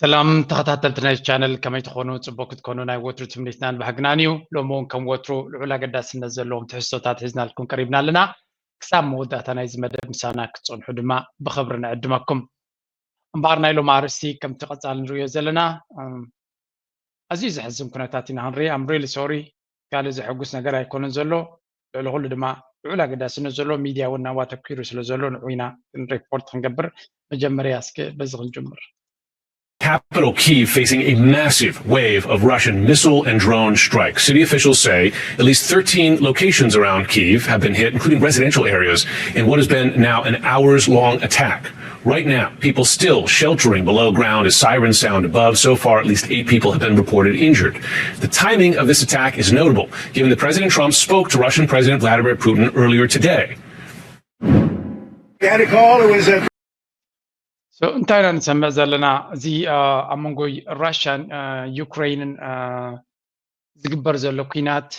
ሰላም ተኸታተልቲ ናይ ቻነል፣ ከመይ ትኾኑ? ጽቡቅ ክትኮኑ ናይ ወትሩ ትምኒትናን ባህግናን እዩ። ሎሚ እውን ከም ወትሩ ልዑል ኣገዳስነት ዘለዎም ትሕዝቶታት ሒዝናልኩም ቀሪብና ኣለና። ክሳብ መወዳእታ ናይዚ መደብ ምሳና ክትጸንሑ ድማ ብኽብሪ ንዕድመኩም። እምበኣር ናይ ሎሚ ኣርእስቲ ከምቲ ቀጻሊ ንርእዮ ዘለና፣ እም፣ ኣዝዩ ዘሕዝን ኩነታት ኢና ክንርኢ። I'm really sorry። ካልእ ዘሐጉስ ነገር ኣይኮነን ዘሎ። ልዕሊ ኩሉ ድማ ልዑል ኣገዳስነት ዘሎ ሚድያ እውን ናብ ኣተኲሩ ስለ ዘሎ ንዑ ኢና ሪፖርት ክንገብር። መጀመርያ እስከ በዚ ክንጅምር። Capital Kyiv facing a massive wave of Russian missile and drone strikes. City officials say at least thirteen locations around Kyiv have been hit, including residential areas, in what has been now an hours long attack. Right now, people still sheltering below ground as sirens sound above. So far, at least eight people have been reported injured. The timing of this attack is notable, given that President Trump spoke to Russian President Vladimir Putin earlier today. We had a call. It was a So እንታይ ኢና ንሰምዕ ዘለና? እዚ ኣብ መንጎ ራሽያን ዩክሬንን ዝግበር ዘሎ ኩናት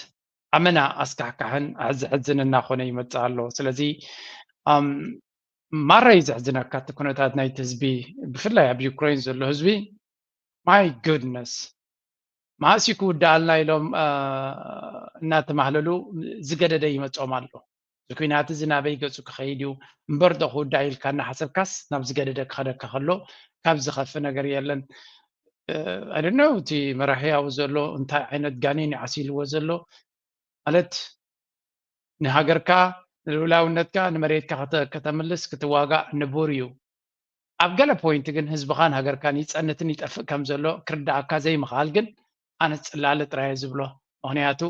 ኣመና ኣስካሕካሕን ኣሕዝሕዝን እናኾነ ይመፅእ ኣሎ። ስለዚ ማራ እዩ ዘሕዝነካ እቲ ኩነታት ናይቲ ህዝቢ፣ ብፍላይ ኣብ ዩክሬን ዘሎ ህዝቢ። My goodness፣ መዓስ እዩ ክውድኣልና ኢሎም እናተማህለሉ ዝገደደ ይመፆም ኣሎ። እዚ ኩናት እዚ ናበይ ገፁ ክኸይድ እዩ? እምበር ዶ ክውዳእ ኢልካ እናሓሰብካስ ናብ ዝገደደ ክኸደካ ከሎ ካብ ዝኸፍእ ነገር የለን። I don't know፣ እቲ መራሒ ኣብኡ ዘሎ እንታይ ዓይነት ጋኔን እዩ ዓሲልዎ ዘሎ? ማለት ንሃገርካ፣ ንልኡላውነትካ፣ ንመሬትካ ከተምልስ ክትዋጋእ ንቡር እዩ። ኣብ ገለ ፖይንት ግን ህዝብኻን ሃገርካን ይፀንትን ይጠፍእ ከም ዘሎ ክርዳኣካ ዘይምኽኣል ግን ኣነ ፅላለ ጥራይ እየ ዝብሎ። ምኽንያቱ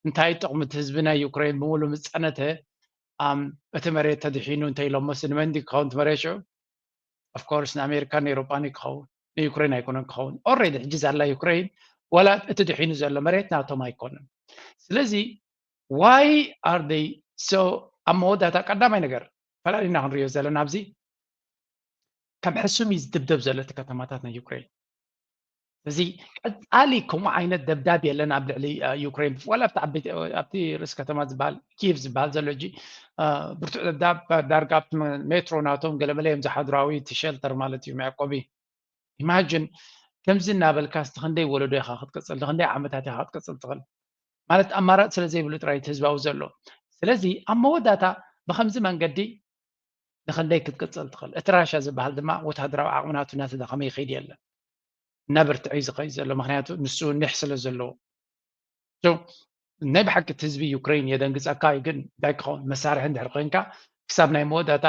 እንታይ ጥቕሚ እቲ ህዝቢ ናይ ዩክሬን ብምሉ ምስ ፀነተ እቲ መሬት ተድሒኑ እንተኢሎሞስ ንመን ድዩ ክኸውን እቲ መሬት ሽዑ? Of course ንኣሜሪካን ንኤውሮጳን እዩ ክኸውን፣ ንዩክሬን ኣይኮነን ክኸውን። Already ሕጂ ዛላ ዩክሬን ዋላ እቲ ድሒኑ ዘሎ መሬት ናቶም ኣይኮነን። ስለዚ why are they so ኣብ መወዳእታ ቀዳማይ ነገር ፈላሊና ክንሪኦ ዘለና ኣብዚ ከም ሕሱም እዩ ዝድብደብ ዘሎ እቲ ከተማታት ናይ ዩክሬን። እዚ ቀፃሊ ከምኡ ዓይነት ደብዳብ የለን ኣብ ልዕሊ ዩክሬን ዋላ ኣብቲ ርእሲ ከተማ ዝበሃል ኪቭ ዝበሃል ዘሎ ሕጂ ብርቱዕ ደብዳብ ዳርጋ ኣብቲ ሜትሮ ናቶም ገለመለ እዮም ዝሓድሩ ኣብኡ እቲ ሸልተር ማለት እዩ መዕቆቢ። Imagine ከምዚ እናበልካ እስቲ ክንደይ ወለዶ ኢኻ ክትቅፅል ንክንደይ ዓመታት ኢኻ ክትቅፅል ትኽእል ማለት ኣማራፂ ስለ ዘይብሉ ጥራይ እቲ ህዝባዊ ዘሎ። ስለዚ ኣብ መወዳእታ ብከምዚ መንገዲ ንክንደይ ክትቅፅል ትኽእል? እቲ ራሻ ዝበሃል ድማ ወታደራዊ ዓቕሚ ናቱ እናተዳኸመ ይኸይድ የለን እናበርትዐ እዩ ዝኸይድ ዘሎ ምክንያቱ ንሱ ኒሕ ስለ ዘለዎ። ናይ ብሓቂ እቲ ህዝቢ ዩክሬን የደንግፀካ እዩ ግን እንታይ ክኸውን መሳርሒ እንድሕር ኮይንካ ክሳብ ናይ መወዳእታ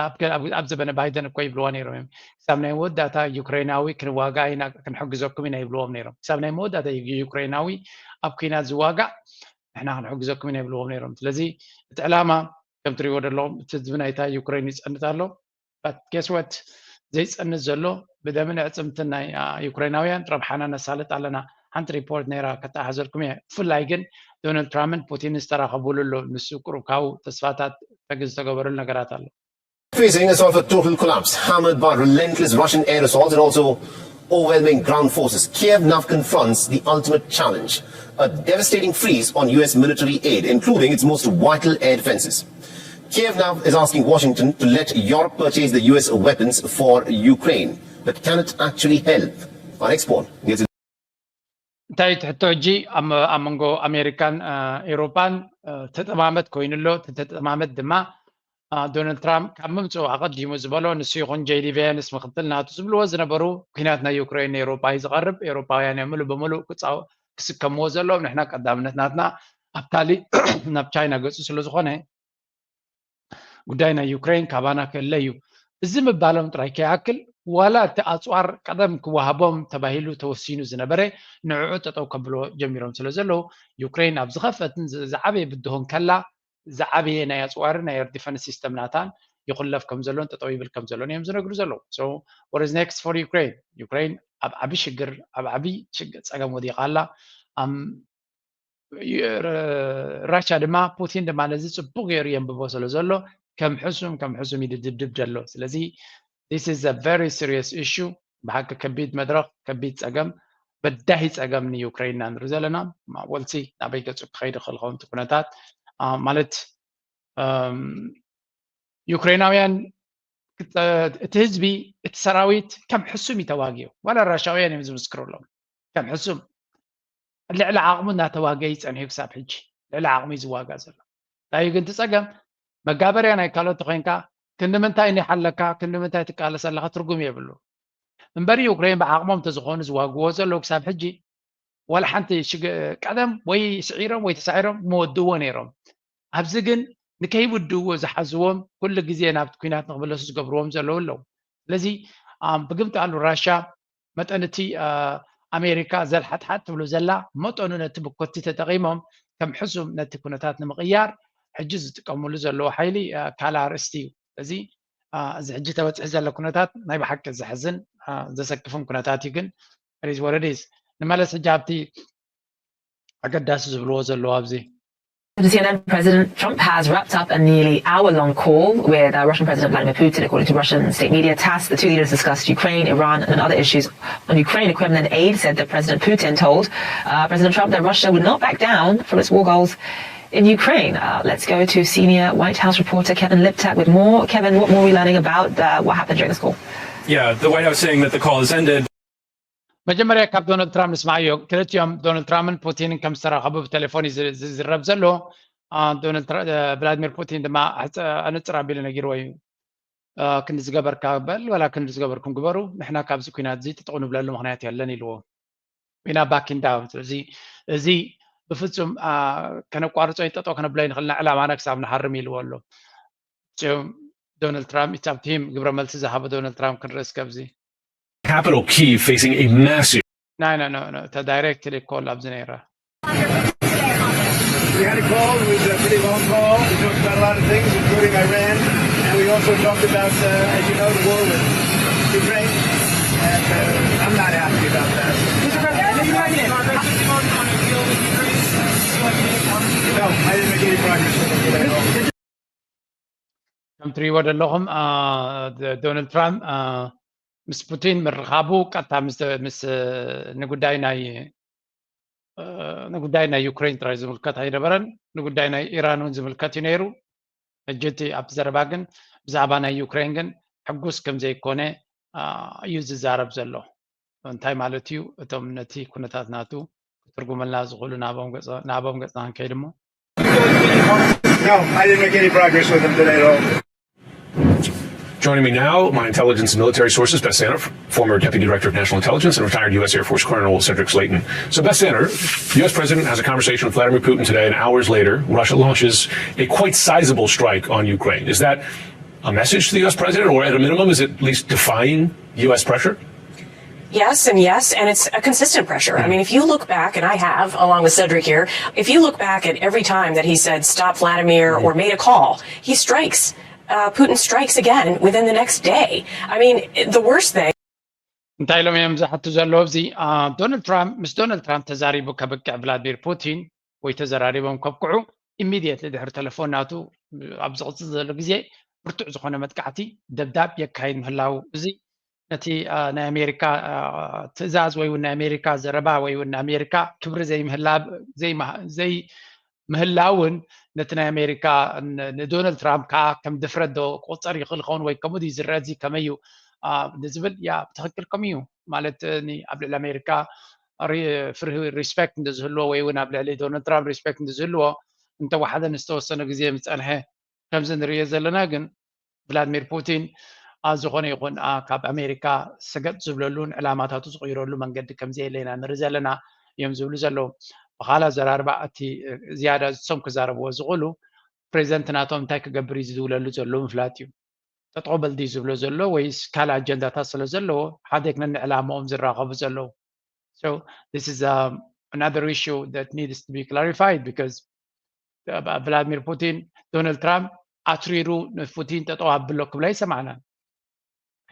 ኣብ ዘበነ ባይደን እኮ ይብልዋ ነይሮም እዮም ክሳብ ናይ መወዳእታ ዩክሬናዊ ክንዋጋ ኢና ክንሕግዘኩም ኢና ይብልዎም ነይሮም ክሳብ ናይ መወዳእታ ዩክሬናዊ ኣብ ኩናት ዝዋጋእ ንሕና ክንሕግዘኩም ኢና ይብልዎም ነይሮም ስለዚ እቲ ዕላማ ከም ትሪእዎ ዘለኹም እቲ ህዝቢ ናይታ ዩክሬን ይፀንት ኣሎ But guess what ዘይፀንት ዘሎ ብደምን ዕፅምትን ናይ ዩክሬናውያን ረብሓና ነሳልጥ ኣለና ሓንቲ ሪፖርት ነይራ ከተኣሓዘልኩም እየ ብፍላይ ግን ዶናልድ ትራምፕን ፑቲን ዝተራኸቡሉ ኣሎ ንሱ ቁሩብ ካብኡ ተስፋታት ተግ ዝተገበረሉ ነገራት ኣሎ Facing a sort of a total collapse, hammered by relentless Russian air assaults and also overwhelming ground forces, Kiev now confronts the ultimate challenge, a devastating freeze on U S military aid, including its most vital air defenses. Kiev now is asking Washington to let Europe purchase the U S weapons for Ukraine. But can it actually help? Our next poll gets እንታይ እቲ ሕቶ ሕጂ ኣብ መንጎ ኣሜሪካን ኤውሮጳን ተጠማመት ኮይኑ ኣሎ። እቲ ተጠማመት ድማ ዶናልድ ትራምፕ ካብ ምምፅኡ ኣቐዲሙ ዝበሎ ንሱ ይኹን ጄዲ ቬንስ ምክትል ናቱ ዝብልዎ ዝነበሩ ኩናት ናይ ዩክሬን ንኤውሮጳ እዩ ዝቐርብ። ኤውሮጳውያን እዮም ምሉእ ብምሉእ ክስከምዎ ዘለዎም። ንሕና ቀዳምነት ናትና ኣብ ካሊእ ናብ ቻይና ገፁ ስለ ዝኾነ ጉዳይ ናይ ዩክሬን ካባና ክእለ እዩ። እዚ ምባሎም ጥራይ ከይኣክል ዋላ እቲ ኣፅዋር ቀደም ክወሃቦም ተባሂሉ ተወሲኑ ዝነበረ ንዕዑ ጠጠው ከብልዎ ጀሚሮም ስለ ዘለዉ ዩክሬን ኣብ ዝኸፈትን ዝዓበየ ብድሆን ከላ ዝዓበየ ናይ ኣፅዋርን ናይ ኤር ዲፈንስ ሲስተም ናታን ይኹለፍ ከም ዘሎን ጠጠው ይብል ከም ዘሎን እዮም ዝነግሩ ዘለዉ። So what is next for Ukraine? ዩክሬን ኣብ ዓቢ ሽግር ኣብ ዓቢ ጸገም ወዲቓ ኣላ። ራሻ ድማ ፑቲን ድማ ነዚ ጽቡቕ ገይሩ የንብቦ ስለ ዘሎ ከም ሕሱም ከም ሕሱም ይድድብድብ ዘሎ። ስለዚ this is a very serious issue። ብሓቂ ከቢድ መድረኽ፣ ከቢድ ጸገም፣ በዳሂ ጸገም ንዩክሬን ኢና ንርኢ ዘለና። We'll see ናበይ ገጹ ክኸይድ ይኽእል ኸውን እቲ ኩነታት ማለት ዩክሬናውያን እቲ ህዝቢ፣ እቲ ሰራዊት ከም ሕሱም እዩ ተዋጊኡ። ዋላ ራሻውያን እዮም ዝምስክሩሎም። ከም ሕሱም ልዕሊ ዓቕሙ እናተዋገ ይጸንሑ ክሳብ ሕጂ። ልዕሊ ዓቕሙ እዩ ዝዋጋ ዘሎ። እንታይ ግን እቲ ጸገም፣ መጋበርያ ናይ ካልኦት ተኾይንካ ክንዲ ምንታይ ንሓለካ፣ ክንዲ ምንታይ ትቃለስ ኣለካ ትርጉም የብሉ። እምበር ዩክሬን ብዓቕሞም እንተዝኾኑ ዝዋግዎ ዘለዉ ክሳብ ሕጂ ዋላ ሓንቲ ቀደም ወይ ስዒሮም ወይ ተሳዒሮም መወድዎ ነይሮም። ኣብዚ ግን ንከይውድዎ ዝሓዝዎም ኩሉ ግዜ ናብቲ ኩናት ንክምለሱ ዝገብርዎም ዘለዉ ኣለዉ። ስለዚ ብግምጣሉ ራሻ መጠን እቲ ኣሜሪካ ዘልሓጥሓጥ ትብሎ ዘላ መጠኑ ነቲ ብኮቲ ተጠቒሞም ከም ሕሱም ነቲ ኩነታት ንምቕያር ሕጂ ዝጥቀምሉ ዘለዉ ሓይሊ ካልእ ኣርእስቲ እዩ። ስለዚ እዚ ሕጂ ተበፅሒ ዘሎ ኩነታት ናይ ብሓቂ ዘሕዝን ዘሰክፍን ኩነታት እዩ። ግን ወረዲስ ንመለስ ሕጂ ኣብቲ ኣገዳሲ ዝብልዎ ዘለዉ ኣብዚ To C N N, President Trump has wrapped up a nearly hour long call with uh, Russian President Vladimir Putin. According to Russian state media TASS, the two leaders discussed Ukraine, Iran, and other issues on Ukraine. The Kremlin aide said that President Putin told uh, President Trump that Russia would not back down from its war goals in Ukraine. Uh, let's go to senior White House reporter Kevin Liptak with more. Kevin, what more are we learning about uh, what happened during this call? Yeah, the White House saying that the call has ended. መጀመርያ ካብ ዶናልድ ትራምፕ ንስማዓዮ። ክልቲኦም ዶናልድ ትራምፕን ፑቲንን ከም ዝተራኸቡ ብቴሌፎን እዩ ዝዝረብ ዘሎ። ዶናልድ ቭላድሚር ፑቲን ድማ ኣነፅር ኣቢሉ ነጊርዎ እዩ። ክንዲ ዝገበርካ በል ወላ ክንዲ ዝገበርኩም ግበሩ፣ ንሕና ካብዚ ኩናት እዚ ጥጥቑ ንብለሉ ምክንያት የለን ኢልዎ። ዊና ባኪንዳ እዚ እዚ ብፍፁም ከነቋርጾ ይጠጦ ከነብሎ ይንኽልና ዕላማና ክሳብ ንሃርም ኢልዎ ኣሎ። ዶናልድ ትራምፕ ኢትስ ኣፕ ቱ ሂም ግብረ መልሲ ዝሃበ ዶናልድ ትራምፕ ክንርኢ እስከ ኣብዚ Capitol Kyiv facing a massive ናይ ኖ ኖ ኖ እተ ዳይሬክትሊ ኮል ኣብዚ ነይራ We had a call. It was a pretty long call. We talked about a lot of things, including Iran, and we also talked about, uh, as you know, the war with Ukraine. And uh, I'm not happy about that. No, I didn't make any progress with him today at all. ከም ትሪእዎ ዘለኹም ዶናልድ ትራምፕ ምስ ፑቲን ምርኻቡ ቀጥታ ምስ ንጉዳይ ናይ ንጉዳይ ናይ ዩክሬን ጥራይ ዝምልከት ኣይነበረን። ንጉዳይ ናይ ኢራን እውን ዝምልከት እዩ ነይሩ። ሕጂ እቲ ኣብቲ ዘረባ ግን ብዛዕባ ናይ ዩክሬን ግን ሕጉስ ከም ዘይኮነ እዩ ዝዛረብ ዘሎ። እንታይ ማለት እዩ? እቶም ነቲ ኩነታት ናቱ ክትርጉመልና ዝኽእሉ ናባኦም ገጽና ክንከይድ እሞ No, I didn't make any progress with him today at all. Joining me now, my intelligence and military sources, Beth Sander, former Deputy Director of National Intelligence and retired U S Air Force Colonel Cedric Slayton. So, Beth Sander, the U S President has a conversation with Vladimir Putin today, and hours later, Russia launches a quite sizable strike on Ukraine. Is that a message to the U S President, or at a minimum, is it at least defying U S pressure? Yes and yes, and it's a consistent pressure. I mean, if you look back, and I have, along with Cedric here, if you look back at every time that he said, "Stop Vladimir," or made a call, he strikes. Uh, Putin strikes again within the next day. I mean, the worst thing. እንታይ ኢሎም እዮም ዝሓቱ ዘለዉ? ኣብዚ ዶናልድ ትራምፕ ምስ ዶናልድ ትራምፕ ተዛሪቡ ከብቅዕ ቭላድሚር ፑቲን ወይ ተዘራሪቦም ከብቅዑ ኢሚድየትሊ ድሕሪ ቴሌፎን ናቱ ኣብ ዝቕፅል ዘሎ ግዜ ብርቱዕ ዝኾነ መጥቃዕቲ ደብዳብ የካይድ ምህላው እዚ ነቲ ናይ ኣሜሪካ ትእዛዝ ወይ እውን ናይ ኣሜሪካ ዘረባ ወይ እውን ናይ ኣሜሪካ ክብሪ ዘይምህላውን ነቲ ናይ ኣሜሪካ ንዶናልድ ትራምፕ ከዓ ከም ድፍረት ዶ ክቁፀር ይኽእል ይኸውን ወይ ከምኡ ድዩ ዝረአ እዚ ከመይ እዩ ንዝብል ያ ብትኽክል ከምኡ እዩ ማለት ኣብ ልዕሊ ኣሜሪካ ፍርሂ ሪስፔክት እንተዝህልዎ ወይ እውን ኣብ ልዕሊ ዶናልድ ትራምፕ ሪስፔክት እንተዝህልዎ እንተወሓደ ንዝተወሰነ ግዜ ምስ ፀንሐ ከምዚ ንርእዮ ዘለና ግን ቭላድሚር ፑቲን ዝኾነ ይኹን ካብ ኣሜሪካ ሰገጥ ዝብለሉን ዕላማታቱ ዝቕይረሉ መንገዲ ከምዘየለ ኢና ንርኢ ዘለና እዮም ዝብሉ ዘለዉ። ብኻልእ ኣዘራርባ እቲ ዝያዳ እሶም ክዛረብዎ ዝኽእሉ ፕሬዚደንት ናቶም እንታይ ክገብር እዩ ዝብለሉ ዘሎ ምፍላጥ እዩ። ጠጠው በል ድዩ ዝብሎ ዘሎ ወይስ ካልእ ኣጀንዳታት ስለ ዘለዎ ሓደ ኣይኮነን ንዕላምኦም ዝራኸቡ ዘለዉ። So this is um, another issue that needs to be clarified because Vladimir Putin, Donald Trump ኣትሪሩ ንፑቲን ጠጠው ኣብሎ ክብሎ ኣይሰማዕናን።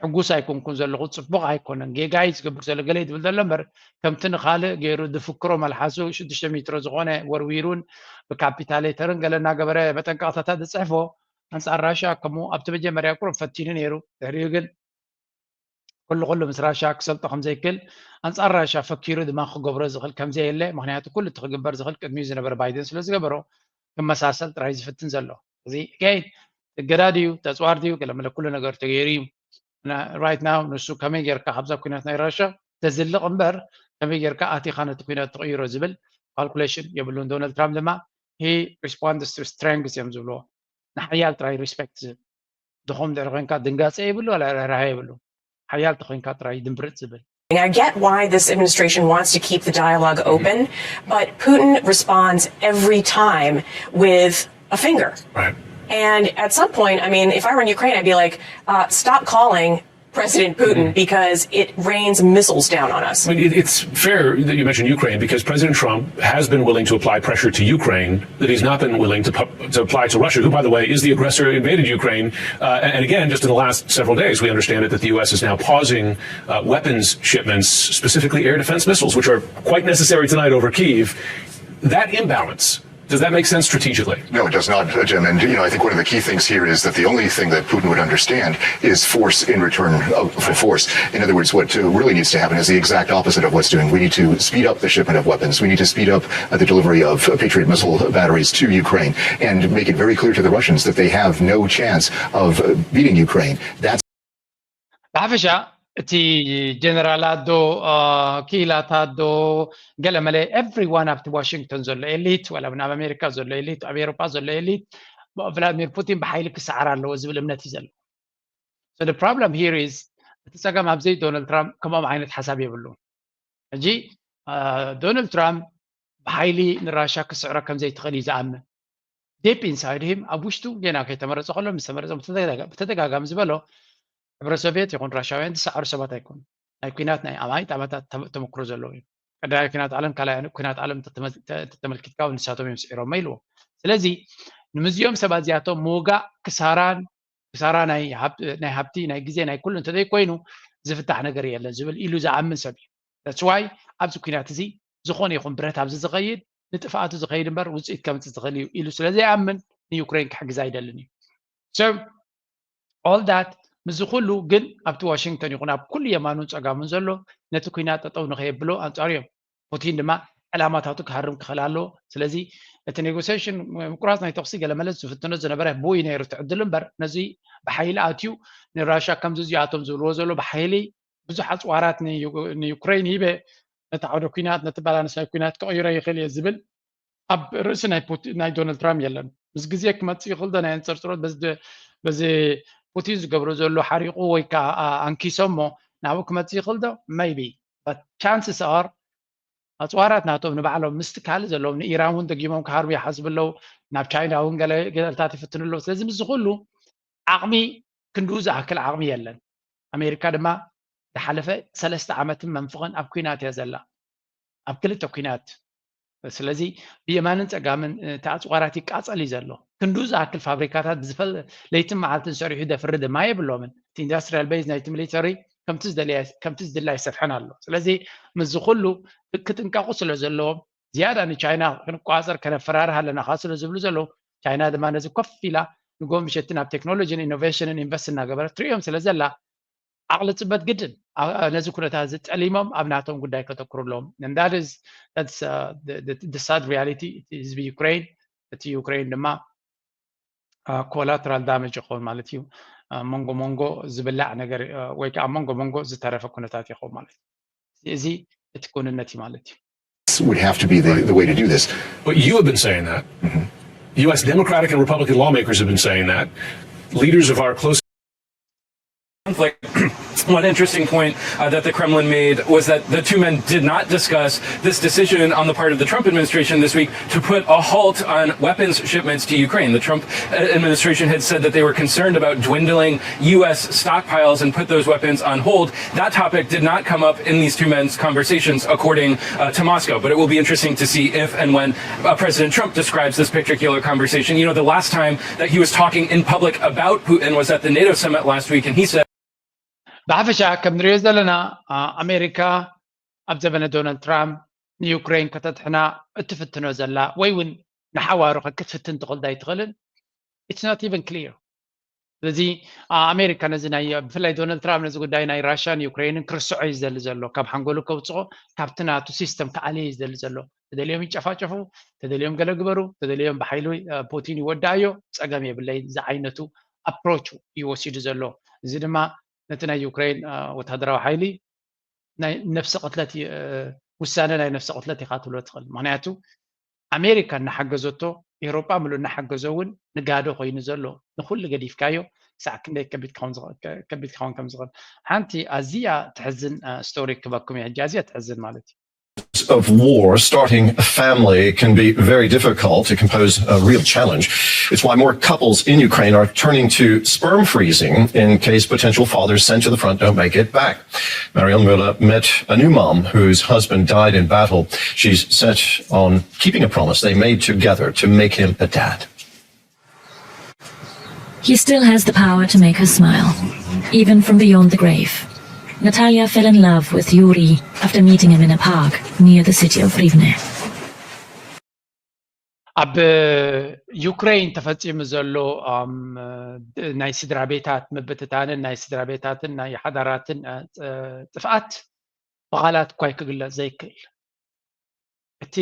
ሕጉስ ኣይኮንኩን ዘለኹ፣ ፅቡቕ ኣይኮነን፣ ጌጋ እዩ ዝገብር ዘሎ ገለ እዩ ዝብል ዘሎ እምበር ከምቲ ንኻልእ ገይሩ ዝፍክሮ መልሓሱ ሽዱሽተ ሜትሮ ዝኾነ ወርዊሩን ብካፒታሌተርን ገለ እናገበረ መጠንቀቕታታት ዝፅሕፎ ኣንፃር ራሻ ከምኡ ኣብቲ መጀመርያ ቁሩብ ፈቲኑ ነይሩ። ድሕሪኡ ግን ኩሉ ኩሉ ምስ ራሻ ክሰልጦ ከም ዘይክእል ኣንጻር ራሻ ፈኪሩ ድማ ክገብሮ ዝኽእል ከም ዘየለ ምኽንያቱ ኩሉ እቲ ክግበር ዝኽእል ቅድሚኡ ዝነበረ ባይደን ስለ ዝገበሮ ክመሳሰል ጥራይ ዝፍትን ዘሎ እዚ ከይድ እገዳ ድዩ፣ ተፅዋር ድዩ፣ ገለ መለ ኩሉ ነገር ተገይሩ እዩ። Right now ንሱ ከመይ ጌርካ ካብዛ ኩናት ናይ ራሻ ተዝልቕ እምበር ከመይ ጌርካ ኣቲኻ ነቲ ኩናት ትቕይሮ ዝብል ካልኩሌሽን የብሉን። ዶናልድ ትራምፕ ድማ he responds to strength እዮም ዝብልዎ። ንሓያል ጥራይ ሪስፔክት ዝህብ። ድኹም ድሕሪ ኮይንካ ድንጋፀ የብሉ፣ ዋላ ርህራሄ የብሉ። ሓያል ተኮይንካ ጥራይ ድንብርፅ ዝብል። I get why this administration wants to keep the dialogue open, but Putin responds every time with a finger. Right. And at some point, I mean, if I were in Ukraine, I'd be like, uh, stop calling President Putin because it rains missiles down on us. I mean, it, it's fair that you mentioned Ukraine because President Trump has been willing to apply pressure to Ukraine that he's not been willing to, pu- to apply to Russia, who, by the way, is the aggressor, invaded Ukraine. Uh, and, and again, just in the last several days, we understand it that the U S is now pausing uh, weapons shipments, specifically air defense missiles, which are quite necessary tonight over Kyiv. That imbalance, does that make sense strategically? No, it does not, uh, Jim. And you know, I think one of the key things here is that the only thing that Putin would understand is force in return of, for force. In other words, what uh, really needs to happen is the exact opposite of what's doing. We need to speed up the shipment of weapons. We need to speed up uh, the delivery of uh, Patriot missile batteries to Ukraine and make it very clear to the Russians that they have no chance of uh, beating Ukraine. That's ብሓፈሻ እቲ ጀነራላት ዶ ክኢላታት ዶ ገለ መለ everyone ኣብቲ ዋሽንግተን ዘሎ ኤሊት፣ ወላ ኣብ ኣሜሪካ ዘሎ ኤሊት፣ ኣብ ኤሮጳ ዘሎ ኤሊት ቭላድሚር ፑቲን ብሓይሊ ክሰዓር ኣለዎ ዝብል እምነት እዩ ዘሎ። So the problem here is እቲ ፀገም ኣብዚ ዶናልድ ትራምፕ ከምኦም ዓይነት ሓሳብ የብሉ። ሕጂ ዶናልድ ትራምፕ ብሓይሊ ንራሻ ክስዕሮ ከም ዘይትኽእል እዩ ዝኣምን። Deep inside him ኣብ ውሽጡ ጌና ከይተመረፀ ከሎ ምስ ተመረፀ ብተደጋጋሚ ዝበሎ ሕብረ ሶቪየት ይኹን ራሻውያን ዝሰዓሩ ሰባት ኣይኮኑ። ናይ ኩናት ናይ ኣማኢት ዓመታት ተመክሮ ዘለዎ እዩ። ቀዳማይ ኩናት ዓለም ካልኣይ ኩናት ዓለም ተተመልኪትካ እውን ንሳቶም እዮም ስዒሮሞ ኢልዎ። ስለዚ ንምዚኦም ሰባት እዚኣቶም ምውጋእ ክሳራን ክሳራ ናይ ሃብቲ ናይ ግዜ ናይ ኩሉ እንተዘይኮይኑ ዝፍታሕ ነገር የለን ዝብል ኢሉ ዝኣምን ሰብ እዩ። That's why ኣብዚ ኩናት እዚ ዝኾነ ይኹን ብረት ኣብዚ ዝኸይድ ንጥፍኣቱ ዝኸይድ እምበር ውፅኢት ከምፅእ ዝኽእል እዩ ኢሉ ስለዘይኣምን ንዩክሬን ክሕግዝ ኣይደልን እዩ። So all that ምስዚ ኩሉ ግን ኣብቲ ዋሽንግተን ይኹን ኣብ ኩሉ የማኑን ፀጋሙን ዘሎ ነቲ ኩናት ጠጠው ንኸየብሎ ኣንፃሩ እዮም። ፑቲን ድማ ዕላማታቱ ክሃርም ክኽእል ኣለዎ። ስለዚ እቲ ኔጎሲሽን ምቁራፅ ናይ ተኩሲ ገለ መለስ ዝፍትኖ ዝነበረ ብኡ እዩ ነይሩ እቲ ዕድል እምበር ነዚ ብሓይሊ ኣትዩ ንራሻ ከምዚ እዚኣቶም ዝብልዎ ዘሎ ብሓይሊ ብዙሕ ኣፅዋራት ንዩክሬን ሂበ ነቲ ዓውደ ኩናት ነቲ ባላንስ ናይ ኩናት ክቕይሮ ይኽእል እየ ዝብል ኣብ ርእሲ ናይ ዶናልድ ትራምፕ የለን። ምስ ግዜ ክመፅእ ይኽእል ዶ ናይ ኣንፀርፅሮት በዚ ፑቲን ዝገብሮ ዘሎ ሓሪቑ ወይ ከዓ ኣንኪሶሞ ናብኡ ክመፅእ ይኽእል ዶ? Maybe but chances are ኣፅዋራት ናቶም ንባዕሎም ምስቲ ካልእ ዘለዎም ንኢራን እውን ደጊሞም ክሃርሙ ይሓስቡ ኣለዉ። ናብ ቻይና እውን ገለታት ይፍትኑ ኣለዉ። ስለዚ ምስዚ ኩሉ ዓቕሚ ክንድኡ ዝኣክል ዓቕሚ የለን። ኣሜሪካ ድማ ዝሓለፈ ሰለስተ ዓመትን መንፍቕን ኣብ ኩናት እያ ዘላ፣ ኣብ ክልተ ኩናት። ስለዚ ብየማንን ፀጋምን እቲ ኣፅዋራት ይቃፀል እዩ ዘሎ። ክንድኡ ዝኣክል ፋብሪካታት ለይትን መዓልትን ሰሪሑ ደፍሪ ድማ የብሎምን። እቲ ኢንዳስትሪያል ቤዝ ናይቲ ሚሊተሪ ከምቲ ዝድለ ኣይሰርሐን ኣሎ። ስለዚ ምስዚ ኩሉ ክጥንቀቑ ስለ ዘለዎም ዝያዳ ንቻይና ክንቋፀር ከነፈራርህ ኣለና ካብ ስለ ዝብሉ ዘለዉ ቻይና ድማ ነዚ ኮፍ ኢላ ንጎ ምሸትን ኣብ ቴክኖሎጂን ኢኖቬሽንን ኢንቨስት እናገበረት ትርእዮም ስለ ዘላ ዓቕሊ ፅበት ግድን ነዚ ኩነታት እዚ ጠሊሞም ኣብ ናቶም ጉዳይ ከተኩሩ ኣለዎም። ሳድ ሪያሊቲ እቲ ህዝቢ ዩክሬን እቲ ዩክሬን ድማ ኮላትራል ዳመጅ ይኸውን ማለት እዩ። መንጎ መንጎ ዝብላዕ ነገር ወይ ከዓ መንጎ መንጎ ዝተረፈ ኩነታት ይኸውን ማለት እዩ። እዚ እቲ ኩንነት እዩ ማለት እዩ። Would have to be the, the way to do this. But you have been saying that. U S Democratic and Republican lawmakers have been saying that. Leaders of our close conflict. One interesting point uh, that the Kremlin made was that the two men did not discuss this decision on the part of the Trump administration this week to put a halt on weapons shipments to Ukraine. The Trump uh, administration had said that they were concerned about dwindling U S stockpiles and put those weapons on hold. That topic did not come up in these two men's conversations, according uh, to Moscow. But it will be interesting to see if and when uh, President Trump describes this particular conversation. You know, the last time that he was talking in public about Putin was at the NATO summit last week, and he said, ብሓፈሻ ከም ንሪኦ ዘለና ኣሜሪካ ኣብ ዘበነ ዶናልድ ትራምፕ ንዩክሬን ከተድሕና እትፍትኖ ዘላ ወይ እውን ንሓዋሩ ከክትፍትን ትኽእል ዳይትኽእልን it's not even clear። ስለዚ ኣሜሪካ ነዚ ናይ ብፍላይ ዶናልድ ትራምፕ ነዚ ጉዳይ ናይ ራሽያን ዩክሬንን ክርስዖ እዩ ዝደሊ ዘሎ። ካብ ሓንጎሉ ከውፅኦ፣ ካብቲ ናቱ ሲስተም ክኣልዮ እዩ ዝደሊ ዘሎ። ተደልዮም ይጨፋጨፉ፣ ተደልዮም ገለ ግበሩ፣ ተደልዮም ብሓይሊ ፑቲን ይወዳእዮ፣ ፀገም የብለይ ዝዓይነቱ ኣፕሮች እዩ ወሲዱ ዘሎ። እዚ ድማ ነቲ ናይ ዩክሬን ወታደራዊ ሓይሊ ናይ ነፍሲ ቅትለት ውሳነ ናይ ነፍሲ ቅትለት ኢኻ ትብሎ ትኽእል። ምክንያቱ ኣሜሪካ እናሓገዘቶ፣ ኤውሮጳ ምሉእ እናሓገዞ እውን ንጋዶ ኮይኑ ዘሎ፣ ንኩሉ ገዲፍካዮ ክሳዕ ክንደይ ከቢድ ክኸውን ከም ዝኽእል ሓንቲ ኣዝያ ትሕዝን ስቶሪ ክበኩም እየ። ሕጂ ኣዝያ ትሕዝን ማለት እዩ። Of war, starting a family can be very difficult. It can pose a real challenge. It's why more couples in Ukraine are turning to sperm freezing in case potential fathers sent to the front don't make it back. Marion Muller met a new mom whose husband died in battle. She's set on keeping a promise they made together to make him a dad. He still has the power to make her smile, even from beyond the grave. Natalia fell in love with Yuri after meeting him in a park near the city of Rivne. ኣብ ዩክሬን ተፈፂሙ ዘሎ ናይ ስድራ ቤታት ምብትታንን ናይ ስድራ ቤታትን ናይ ሓዳራትን ጥፍኣት ብቓላት እኳ ክግለፅ ዘይክእል። እቲ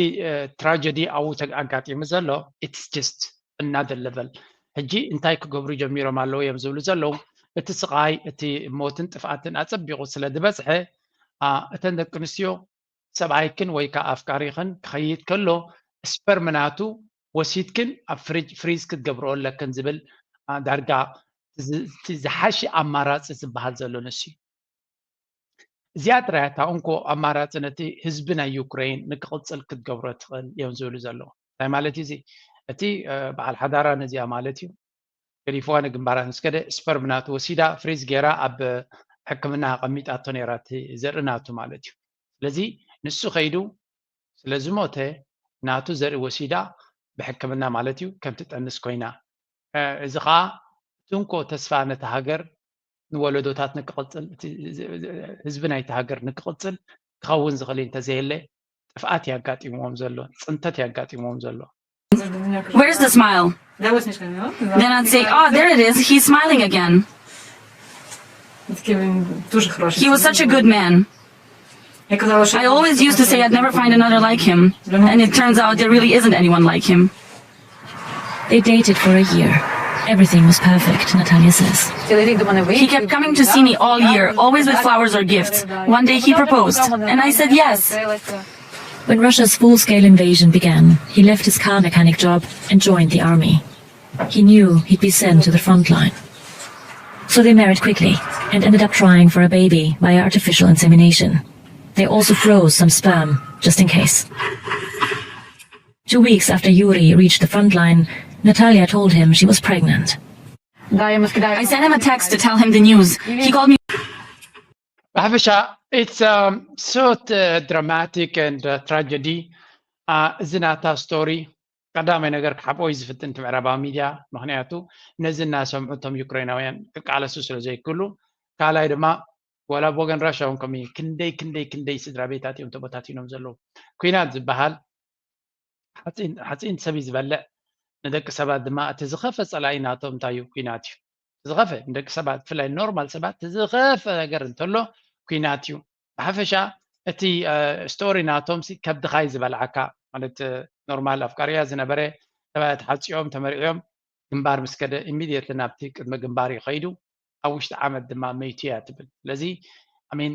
ትራጀዲ ኣብኡ ኣጋጢሙ ዘሎ it's just another level። ሕጂ እንታይ ክገብሩ ጀሚሮም ኣለዉ እዮም ዝብሉ ዘለዉ። እቲ ስቓይ፣ እቲ ሞትን ጥፍኣትን ኣፀቢቑ ስለ ዝበፅሐ እተን ደቂ ኣንስትዮ ሰብኣይክን ወይ ከዓ ኣፍቃሪኽን ክኸይድ ከሎ ስፐርም ናቱ ወሲድክን ኣብ ፍሪጅ ፍሪዝ ክትገብርኦ ኣለክን ዝብል ዳርጋ ዝሓሸ ኣማራፂ ዝበሃል ዘሎ ንሱ እዩ። እዚኣ ጥራይ እታ እንኮ ኣማራፂ ነቲ ህዝቢ ናይ ዩክሬን ንክቕፅል ክትገብሮ ትኽእል እዮም ዝብሉ ዘለዉ። እንታይ ማለት እዩ እዚ? እቲ በዓል ሓዳራ ነዚኣ ማለት እዩ ገዲፍዋ ንግንባራ ምስ ከደ ስፐርም ናቱ ወሲዳ ፍሪዝ ገይራ ኣብ ሕክምና ኣቐሚጣቶ ነይራ እቲ ዘርኢ ናቱ ማለት እዩ። ስለዚ ንሱ ከይዱ ስለ ዝሞተ ናቱ ዘርኢ ወሲዳ ብሕክምና ማለት እዩ ከም ትጠንስ ኮይና። እዚ ከዓ እቲ እንኮ ተስፋ ነቲ ሃገር ንወለዶታት ንክቕፅል ህዝቢ ናይቲ ሃገር ንክቕፅል ክኸውን ዝኽእል እንተዘየለ ጥፍኣት የጋጢምዎም ዘሎ፣ ፅንተት የጋጢምዎም ዘሎ። Where's the smile? Then I'd say, oh, there it is. He's smiling again. He was such a good man. I always used to say I'd never find another like him, and it turns out there really isn't anyone like him. They dated for a year. Everything was perfect, Natalia says. He kept coming to see me all year, always with flowers or gifts. One day he proposed, and I said yes. When Russia's full scale invasion began, he left his car mechanic job and joined the army. He knew he'd be sent to the front line. So they married quickly and ended up trying for a baby via artificial insemination. They also froze some sperm, just in case. Two weeks after Yuri reached the front line, Natalia told him she was pregnant. I sent him a text to tell him the news. He called me. ብሓፈሻ it's um, so uh, dramatic and uh, tragedy. እዚ ናታ ስቶሪ ቀዳማይ ነገር ክሓብኦ እዩ ዝፍትን እቲ ምዕራባዊ ሚድያ፣ ምክንያቱ ነዚ እናሰምዑ እቶም ዩክሬናውያን ክቃለሱ ስለ ዘይክእሉ፣ ካልኣይ ድማ ዋላ ብወገን ራሻ እውን ከምኡ ክንደይ ክንደይ ክንደይ ስድራ ቤታት እዮም ተበታቲኖም ዘለዉ። ኩናት ዝበሃል ሓፂን ሰብ እዩ ዝበልዕ፣ ንደቂ ሰባት ድማ እቲ ዝኸፈ ፀላኢ ናቶም እንታይ እዩ? ኩናት እዩ። ዝኸፈ ንደቂ ሰባት ብፍላይ ኖርማል ሰባት ዝኸፈ ነገር እንተሎ ኩናት እዩ። ብሓፈሻ እቲ ስቶሪ ናቶም ከብድኻ እዩ ዝበልዓካ። ማለት ኖርማል ኣፍቃሪያ ዝነበረ ተባያ ተሓፂኦም ተመሪዕዮም ግንባር ምስ ከደ ኢሚድየትሊ ናብቲ ቅድሚ ግንባር እዩ ከይዱ። ኣብ ውሽጢ ዓመት ድማ መይቱ እያ ትብል። ስለዚ ሚን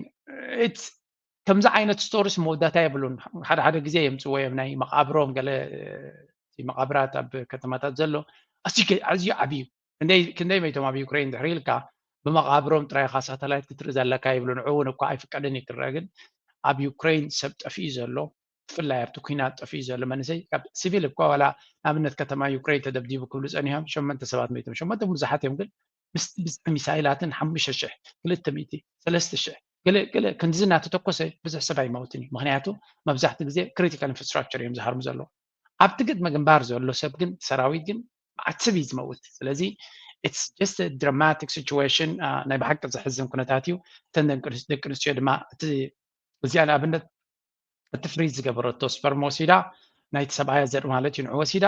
ከምዚ ዓይነት ስቶሪስ መወዳእታ የብሉን። ሓደ ሓደ ግዜ የምፅዎ እዮም ናይ መቃብሮም ገለ መቃብራት ኣብ ከተማታት ዘሎ ኣዝዩ ዓብዩ ክንደይ መይቶም ኣብ ዩክሬን ድሕሪ ኢልካ ብመቃብሮም ጥራይ ኢኻ ሳተላይት ክትርኢ ዘለካ ይብሉ። ንዑ እውን እኳ ኣይፍቀድን እዩ ክረአ፣ ግን ኣብ ዩክሬን ሰብ ጠፊኡ ዘሎ ብፍላይ ኣብቲ ኩናት ጠፊኡ ዘሎ መንእሰይ ካብ ሲቪል እኳ ዋላ ንኣብነት ከተማ ዩክሬን ተደብዲቡ ክብሉ ጸኒሖም ሸመንተ ሰባት መይቶም። ሸመንተ ብዙሓት እዮም፣ ግን ምስ ብዝሒ ሚሳይላትን ሓሙሽተ ሽሕ፣ ክልተ ሚእቲ፣ ሰለስተ ሽሕ ገለ ገለ ክንድዚ እናተተኮሰ ብዙሕ ሰብ ኣይመውትን እዩ። ምክንያቱ መብዛሕትኡ ግዜ ክሪቲካል ኢንፍራስትራክቸር እዮም ዝሃርሙ ዘለዉ። ኣብቲ ግጥሚ ግንባር ዘሎ ሰብ ግን ሰራዊት ግን ብዓፅብ እዩ ዝመውት። ስለዚ it's just dramatic situation። ናይ ብሓቂ ዘሕዝን ኩነታት እዩ። እተን ደቂ ኣንስትዮ ድማ እቲ እዚኣ ንኣብነት እቲ ፍሪዝ ዝገበረቶ ስፐርም ወሲዳ ናይቲ ሰብኣያ ዘርኢ ማለት እዩ ንዑ ወሲዳ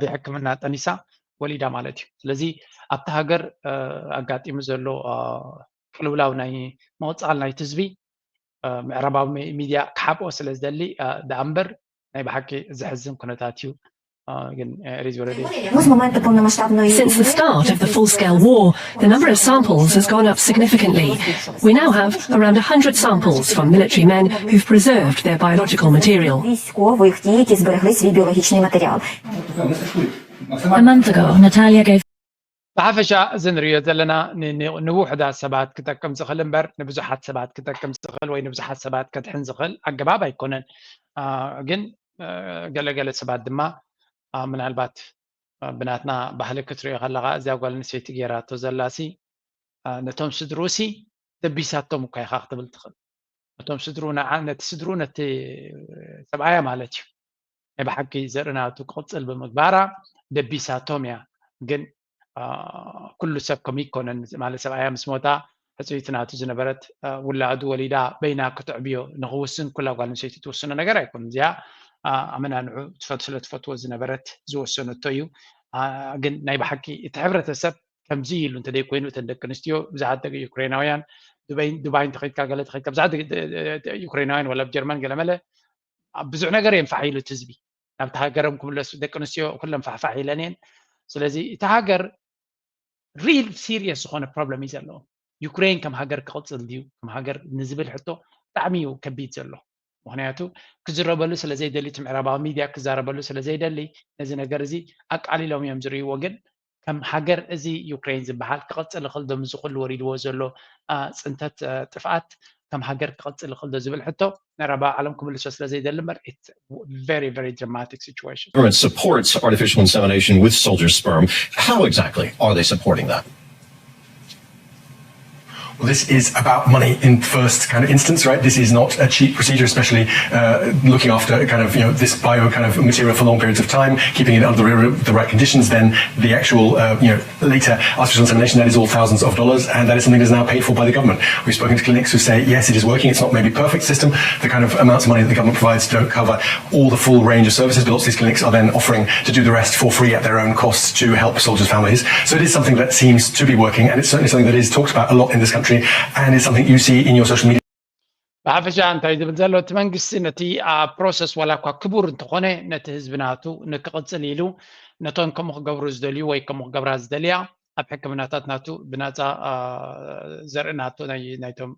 ብሕክምና ጠኒሳ ወሊዳ ማለት እዩ። ስለዚ ኣብቲ ሃገር ኣጋጢሙ ዘሎ ቅልውላው ናይ ምቕፃል ናይቲ ህዝቢ ምዕራባዊ ሚድያ ክሓብኦ ስለ ዝደሊ ደኣ እምበር ናይ ብሓቂ ዘሕዝን ኩነታት እዩ። ግን Since the start of the full-scale war, the number of samples has gone up significantly. We now have around one hundred samples from military men who've preserved their biological material. Військових, ті, які зберегли свій біологічний матеріал. A month ago, Natalia gave ብሓፈሻ እዚ ንሪኦ ዘለና ንውሑዳት ሰባት ክጠቅም ዝኽእል እምበር ንብዙሓት ሰባት ክጠቅም ዝኽእል ወይ ንብዙሓት ሰባት ከድሕን ዝኽእል ኣገባብ ኣይኮነን። ግን ገለገለ ሰባት ድማ ምናልባት ብናትና ባህሊ ክትሪኦ ከለኻ እዚኣ ጓል ኣንስተይቲ ገይራቶ ዘላሲ ነቶም ስድርኡሲ ደቢሳቶም እኳ ኢኻ ክትብል ትኽእል። ነቶም ስድርኡ ነቲ ስድርኡ ነቲ ሰብኣያ ማለት እዩ ናይ ብሓቂ ዘርኢ ናቱ ክቕፅል ብምግባራ ደቢሳቶም እያ። ግን ኩሉ ሰብ ከምኡ ይኮነን ማለት ሰብኣያ ምስ ሞታ ሕፅይቲ ናቱ ዝነበረት ውላዱ ወሊዳ በይና ክትዕብዮ ንክውስን ኩላ ጓል ኣንስተይቲ ትውስኖ ነገር ኣይኮን። እዚኣ ኣመና ንዑ ትፈት ስለ ትፈትዎ ዝነበረት ዝወሰነቶ እዩ። ግን ናይ ብሓቂ እቲ ሕብረተሰብ ከምዚ ኢሉ እንተደይ ኮይኑ እተን ደቂ ኣንስትዮ ብዙሓት ደቂ ዩክሬናውያን ዱባይ እንተኸድካ ገለ ተኸድካ ብዙሓት ዩክሬናውያን ወላ ኣብ ጀርመን ገለመለ ብዙሕ ነገር እዮም ፋሕ ኢሉ እቲ ህዝቢ ናብቲ ሃገሮም ክምለሱ ደቂ ኣንስትዮ ኩለን ፋሕፋሕ ኢለን እየን። ስለዚ እቲ ሃገር real serious ዝኾነ problem እዩ ዘለዎ። ዩክሬን ከም ሃገር ክቕፅል ድዩ ከም ሃገር ንዝብል ሕቶ ብጣዕሚ እዩ ከቢድ ዘሎ። ምክንያቱ ክዝረበሉ ስለ ዘይደሊ እቲ ምዕራባዊ ሚድያ ክዛረበሉ ስለ ዘይደሊ ነዚ ነገር እዚ ኣቃሊሎም እዮም ዝርእይዎ። ግን ከም ሃገር እዚ ዩክሬን ዝበሃል ክቕፅል ይኽእል ዶ ምስዚ ኩሉ ወሪድዎ ዘሎ ፅንተት ጥፍኣት ከም ሃገር ክቕፅል ይኽእል ዶ ዝብል ሕቶ ምዕራባዊ ዓለም ክምልሶ ስለ ዘይደሊ እምበር it's very very dramatic situation። Government supports artificial insemination with soldier sperm. How exactly are they supporting that? Well, this is about money in first kind of instance, right? This is not a cheap procedure, especially uh, looking after kind of you know this bio kind of material for long periods of time, keeping it under the, the right conditions. Then the actual uh, you know later artificial insemination, that is all thousands of dollars, and that is something that is now paid for by the government. We've spoken to clinics who say yes, it is working. It's not maybe a perfect system. The kind of amounts of money that the government provides don't cover all the full range of services, but lots of these clinics are then offering to do the rest for free at their own costs to help soldiers' families. So it is something that seems to be working, and it's certainly something that is talked about a lot in this country, and is something you see in your social media. ብሓፈሻ እንታይ ዝብል ዘሎ እቲ መንግስቲ ነቲ ፕሮሰስ ዋላ እኳ ክቡር እንተኾነ ነቲ ህዝቢ ናቱ ንክቕፅል ኢሉ ነቶም ከምኡ ክገብሩ ዝደልዩ ወይ ከምኡ ክገብራ ዝደልያ ኣብ ሕክምናታት ናቱ ብናፃ ዘርኢ ናቱ ናይቶም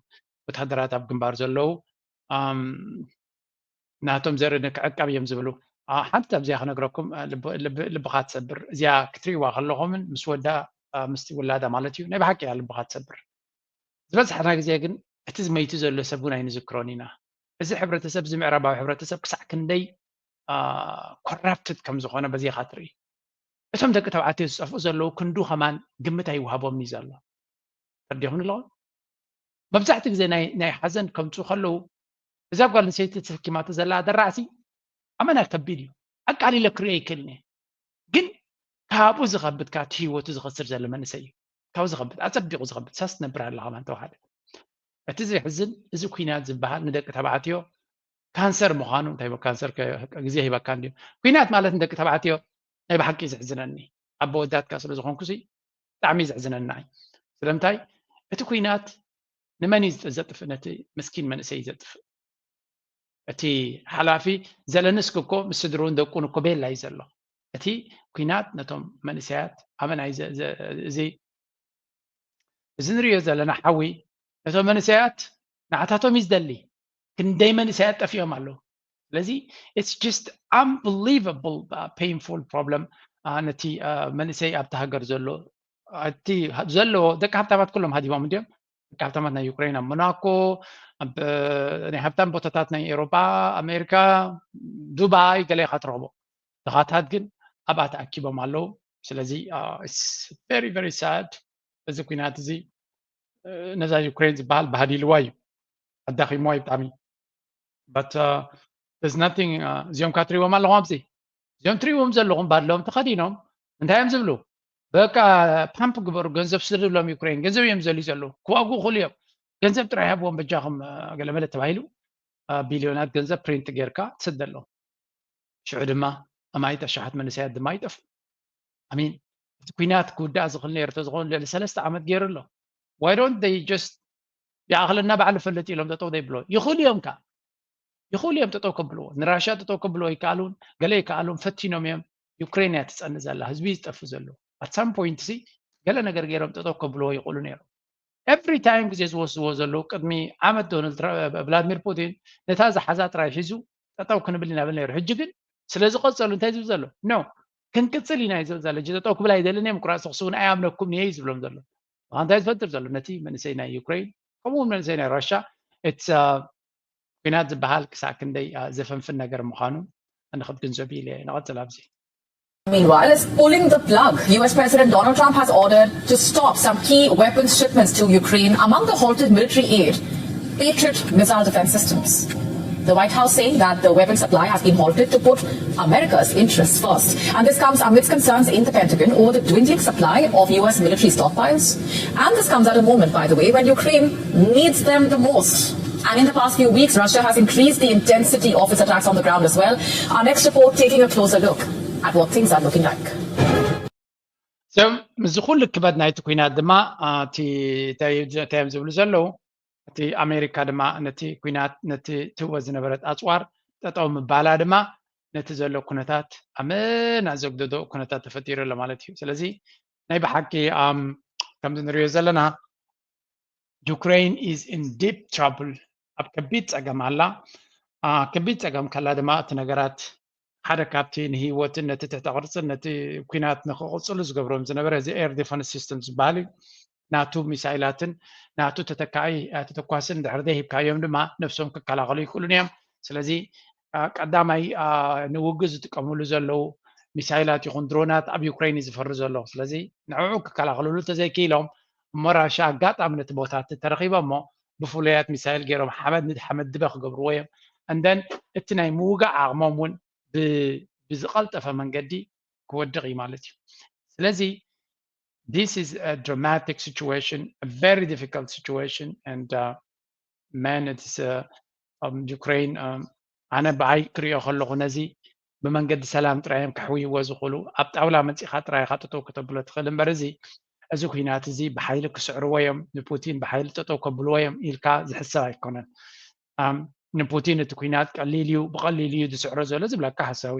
ወታደራት ኣብ ግንባር ዘለዉ ናቶም ዘርኢ ንክዕቀብ እዮም ዝብሉ። ሓንቲ ኣብዚኣ ክነግረኩም ልብኻ ትሰብር እዚኣ ክትሪእዋ ከለኹምን ምስ ወዳ ምስቲ ውላዳ ማለት እዩ ናይ ብሓቂ እያ ልብኻ ትሰብር። ዝበዝሓና ግዜ ግን እቲ ዝመይቱ ዘሎ ሰብ እውን ኣይንዝክሮን ኢና። እዚ ሕብረተሰብ እዚ ምዕራባዊ ሕብረተሰብ ክሳዕ ክንደይ ኮራፕትድ ከም ዝኾነ በዚኻ ትርኢ። እቶም ደቂ ተባዕትዮ ዝጠፍኡ ዘለዉ ክንዱ ከማን ግምት ኣይወሃቦምን እዩ ዘሎ። ተረዲኹም ኣለኹም? መብዛሕትኡ ግዜ ናይ ሓዘን ከምፅኡ ከለዉ እዛ ጓል ኣንስተይቲ ተሰኪማቶ ዘላ ደራዕሲ ኣመና ከቢድ እዩ። ኣቃሊለ ክሪኦ ይክእልን እየ። ግን ካብኡ ዝኸብድ ካብቲ ህይወቱ ዝኸስር ዘሎ መንእሰይ እዩ። ካብኡ ዝኸብድ ኣፀቢቑ ዝኸብድ ሳስ ትነብር ኣለኻ ማለት ተባሃለ። እቲ ዘሕዝን እዚ ኩናት ዝበሃል ንደቂ ተባዕትዮ ካንሰር ምዃኑ እንታይ ካንሰር ግዜ ሂበካ እንድዩ። ኩናት ማለት ንደቂ ተባዕትዮ ናይ ብሓቂ ዘሕዝነኒ ኣብ መወዳትካ ስለ ዝኾንኩ ብጣዕሚ ዘሕዝነና እዩ። ስለምንታይ እቲ ኩናት ንመን እዩ ዘጥፍእ? ነቲ ምስኪን መንእሰይ እዩ ዘጥፍእ። እቲ ሓላፊ ዘለንስኪ እኮ ምስ ስድርኡን ደቁን እኮ ቤላ እዩ ዘሎ። እቲ ኩናት ነቶም መንእሰያት ኣመናይ እዚ እዚ ንሪኦ ዘለና ሓዊ ነቶም መንእሰያት ንዓታቶም እዩ ዝደሊ። ክንደይ መንእሰያት ጠፊኦም ኣለዉ። ስለዚ it's just unbelievable painful problem ነቲ መንእሰይ ኣብቲ ሃገር ዘሎ እቲ ዘለዎ ደቂ ሃብታማት ኩሎም ሃዲሞም እንዲዮም። ደቂ ሃብታማት ናይ ዩክሬን ኣብ ሞናኮ ናይ ሃብታም ቦታታት ናይ ኤሮፓ ኣሜሪካ ዱባይ ገለ ኢኻ ትረኽቦ። ድኻታት ግን ኣብኣ ተኣኪቦም ኣለዉ። ስለዚ very very sad እዚ ኩናት እዚ ነዛ ዩክሬን ዝበሃል ባህዲልዋ እዩ ኣዳኺምዋ እዩ ብጣዕሚ but there's nothing እዚኦም ካትሪዎም ኣለኹም ኣብዚ እዚኦም ትሪዎም ዘለኹም ባድሎም ተኸዲኖም እንታይ እዮም ዝብሉ በቃ ፓምፕ ግበሩ ገንዘብ ስደድሎም ዩክሬን ገንዘብ እዮም ዘልዩ ዘለዉ ክዋግኡ ክእሉ እዮም ገንዘብ ጥራይ ሃብዎም በጃኹም ገለመለ ተባሂሉ ቢልዮናት ገንዘብ ፕሪንት ጌርካ ትስደሎም ሽዑ ድማ ኣማይት ኣሻሓት መንእሰያት ድማ ይጠፍኡ I mean እቲ ኩናት ክውዳእ ዝኽእል ነይሩ ተዝኾኑ ልዕሊ ሰለስተ ዓመት ገይሩ ኣሎ። Why don't they just ይኣኽለና ባዕሉ ፈልጥ ኢሎም ጠጠው ዘይብሎ? ይኽእሉ እዮም ከ ይኽእሉ እዮም ጠጠው ከብልዎ። ንራሽያ ጠጠው ከብልዎ ይከኣሉን ገለ ይከኣሉን ፈቲኖም እዮም። ዩክሬን እያ ትፀንእ ዘላ፣ ህዝቢ እዩ ዝጠፍእ ዘሎ። At some point ሲ ገለ ነገር ገይሮም ጠጠው ከብልዎ ይኽእሉ ነይሮም። Every time ግዜ ዝወስድዎ ዘለዉ ቅድሚ ዓመት ዶናልድ ትራ- ቭላድሚር ፑቲን ነታ ዝሓዛ ጥራይ ሒዙ ጠጠው ክንብል ኢና ብል ነይሩ። ሕጂ ግን ስለ ዝቐጸሉ እንታይ ዝብል ዘሎ? ኖ ክንቅጽል ኢና እዩ ዝብል ዘሎ። ሕጂ ጠጠው ክብል ኣይደልን እዮም፣ ቁራጽ ተኹሲ እውን ኣይኣምነኩም እየ እዩ ዝብሎም ዘሎ። እንታይ ዝፈጥር ዘሎ ነቲ መንእሰይ ናይ ዩክሬን ከምኡ እውን መንእሰይ ናይ ራሻ እቲ ኩናት ዝበሃል ክሳዕ ክንደይ ዘፈንፍን ነገር ምዃኑ ንክትግንዘቡ ኢለ ንቐጽል ኣብዚ። Meanwhile, is pulling the plug. U S President Donald Trump has ordered to stop some key weapons shipments to Ukraine. Among the halted military aid, Patriot missile defense systems. The White House saying that the weapon supply has been halted to put America's interests first. And this comes amidst concerns in the Pentagon over the dwindling supply of U S military stockpiles. And this comes at a moment, by the way, when Ukraine needs them the most. And in the past few weeks, Russia has increased the intensity of its attacks on the ground as well. Our next report taking a closer look at what things are looking like. So ምስዚ ኩሉ ክበድ ናይቲ ኩናት ድማ እቲ እንታይ እዮም ዝብሉ ዘለዉ? እቲ ኣሜሪካ ድማ ነቲ ኩናት ነቲ ትህቦ ዝነበረት ኣፅዋር ጠጠው ምባላ ድማ ነቲ ዘሎ ኩነታት ኣመና ዘግደዶ ኩነታት ተፈጢሩ ኣሎ ማለት እዩ። ስለዚ ናይ ብሓቂ ከምዚ ንሪኦ ዘለና Ukraine is in deep trouble፣ ኣብ ከቢድ ፀገም ኣላ። ከቢድ ፀገም ከላ ድማ እቲ ነገራት ሓደ ካብቲ ንህይወትን ነቲ ትሕተ ቅርፅን ነቲ ኩናት ንክቕፅሉ ዝገብሮም ዝነበረ እዚ air defense system ዝበሃል እዩ። ናቱ ሚሳይላትን ናቱ ተተካኢ ተተኳስን ድሕሪ ዘይሂብካዮም ድማ ነብሶም ክከላኸሉ ይኽእሉን እዮም። ስለዚ ቀዳማይ ንውግእ ዝጥቀምሉ ዘለዉ ሚሳይላት ይኹን ድሮናት ኣብ ዩክሬን እዩ ዝፈሪ ዘሎ። ስለዚ ንዕዑ ክከላኸልሉ እንተዘይክኢሎም እሞ ራሻ ኣጋጣሚ ነቲ ቦታ ተረኺቦ እሞ ብፍሉያት ሚሳይል ገይሮም ሓመድ ንሓመድ ድበ ክገብርዎ እዮም። እንደን እቲ ናይ ምውጋእ ዓቕሞም እውን ብዝቐልጠፈ መንገዲ ክወድቕ እዩ ማለት እዩ። ስለዚ this is a dramatic situation, a very difficult situation and uh, man it's uh, um, Ukraine um, ኣነ ብዓይ ክሪኦ ከለኹ ነዚ ብመንገዲ ሰላም ጥራይ እዮም ከሕውይዎ ዝኽእሉ። ኣብ ጣውላ መፂኻ ጥራይ ኢኻ ጠጠው ክተብሎ ትኽእል እምበር እዚ እዚ ኩናት እዚ ብሓይሊ ክስዕርዎ እዮም፣ ንፑቲን ብሓይሊ ጠጠው ከብልዎ እዮም ኢልካ ዝሕሰብ ኣይኮነን። ንፑቲን እቲ ኩናት ቀሊል እዩ፣ ብቐሊል እዩ ዝስዕሮ ዘሎ ዝብለካ ሓሳዊ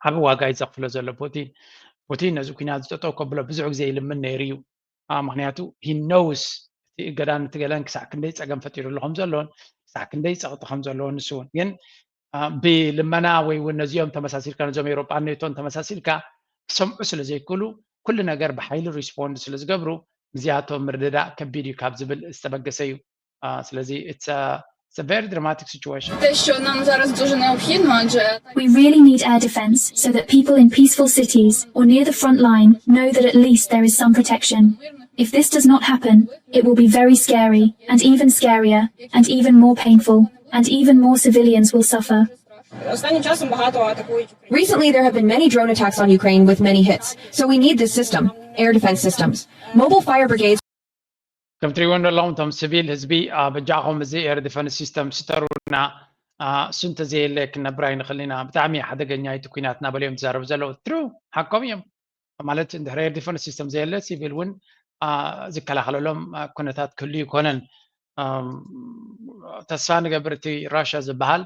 ዓቢ ዋጋ እዩ ዘኽፍሎ ዘሎ ፑቲን። ፑቲን ነዚ ኩናት ዝጠጠው ከብሎ ብዙሕ ግዜ ይልምን ነይሩ እዩ። ምክንያቱ ሂኖውስ እቲ እገዳን እቲ ገለን ክሳዕ ክንደይ ፀገም ፈጢሩሉ ከም ዘሎን ክሳዕ ክንደይ ፀቕጢ ከም ዘለዎን ንሱ እውን ግን ብልመና ወይ እውን ነዚኦም ተመሳሲልካ ነዞም ኤውሮጳን ኔቶን ተመሳሲልካ ክሰምዑ ስለ ዘይክእሉ ኩሉ ነገር ብሓይሊ ሪስፖንድ ስለ ዝገብሩ ምስዚኣቶም ምርድዳእ ከቢድ እዩ ካብ ዝብል ዝተበገሰ እዩ። ስለዚ it's a very dramatic situation. Те, що нам зараз дуже необхідно, адже We really need air defense so that people in peaceful cities or near the front line know that at least there is some protection. If this does not happen, it will be very scary, and even scarier, and even more painful, and even more civilians will suffer. Останнім часом багато атакують Україну. Recently, there have been many drone attacks on Ukraine with many hits, so we need this system, air defense systems. Mobile fire brigades ከም ትሪእዎ ዘለኹም እቶም ስቪል ህዝቢ በጃኹም እዚ air defense system ስተሩና እሱ እንተዘየለ ክንነብር ኣይንኽእል ኢና፣ ብጣዕሚ ሓደገኛ እቲ ኩናት እናበሉ እዮም ዝዛረቡ ዘለዉ። ትሩ ሓቆም እዮም። ማለት እንድሕር air defense system ዘየለ ሲቪል እውን ዝከላኸለሎም ኩነታት ክህሉ ይኮነን። ተስፋ ንገብር እቲ ራሽያ ዝበሃል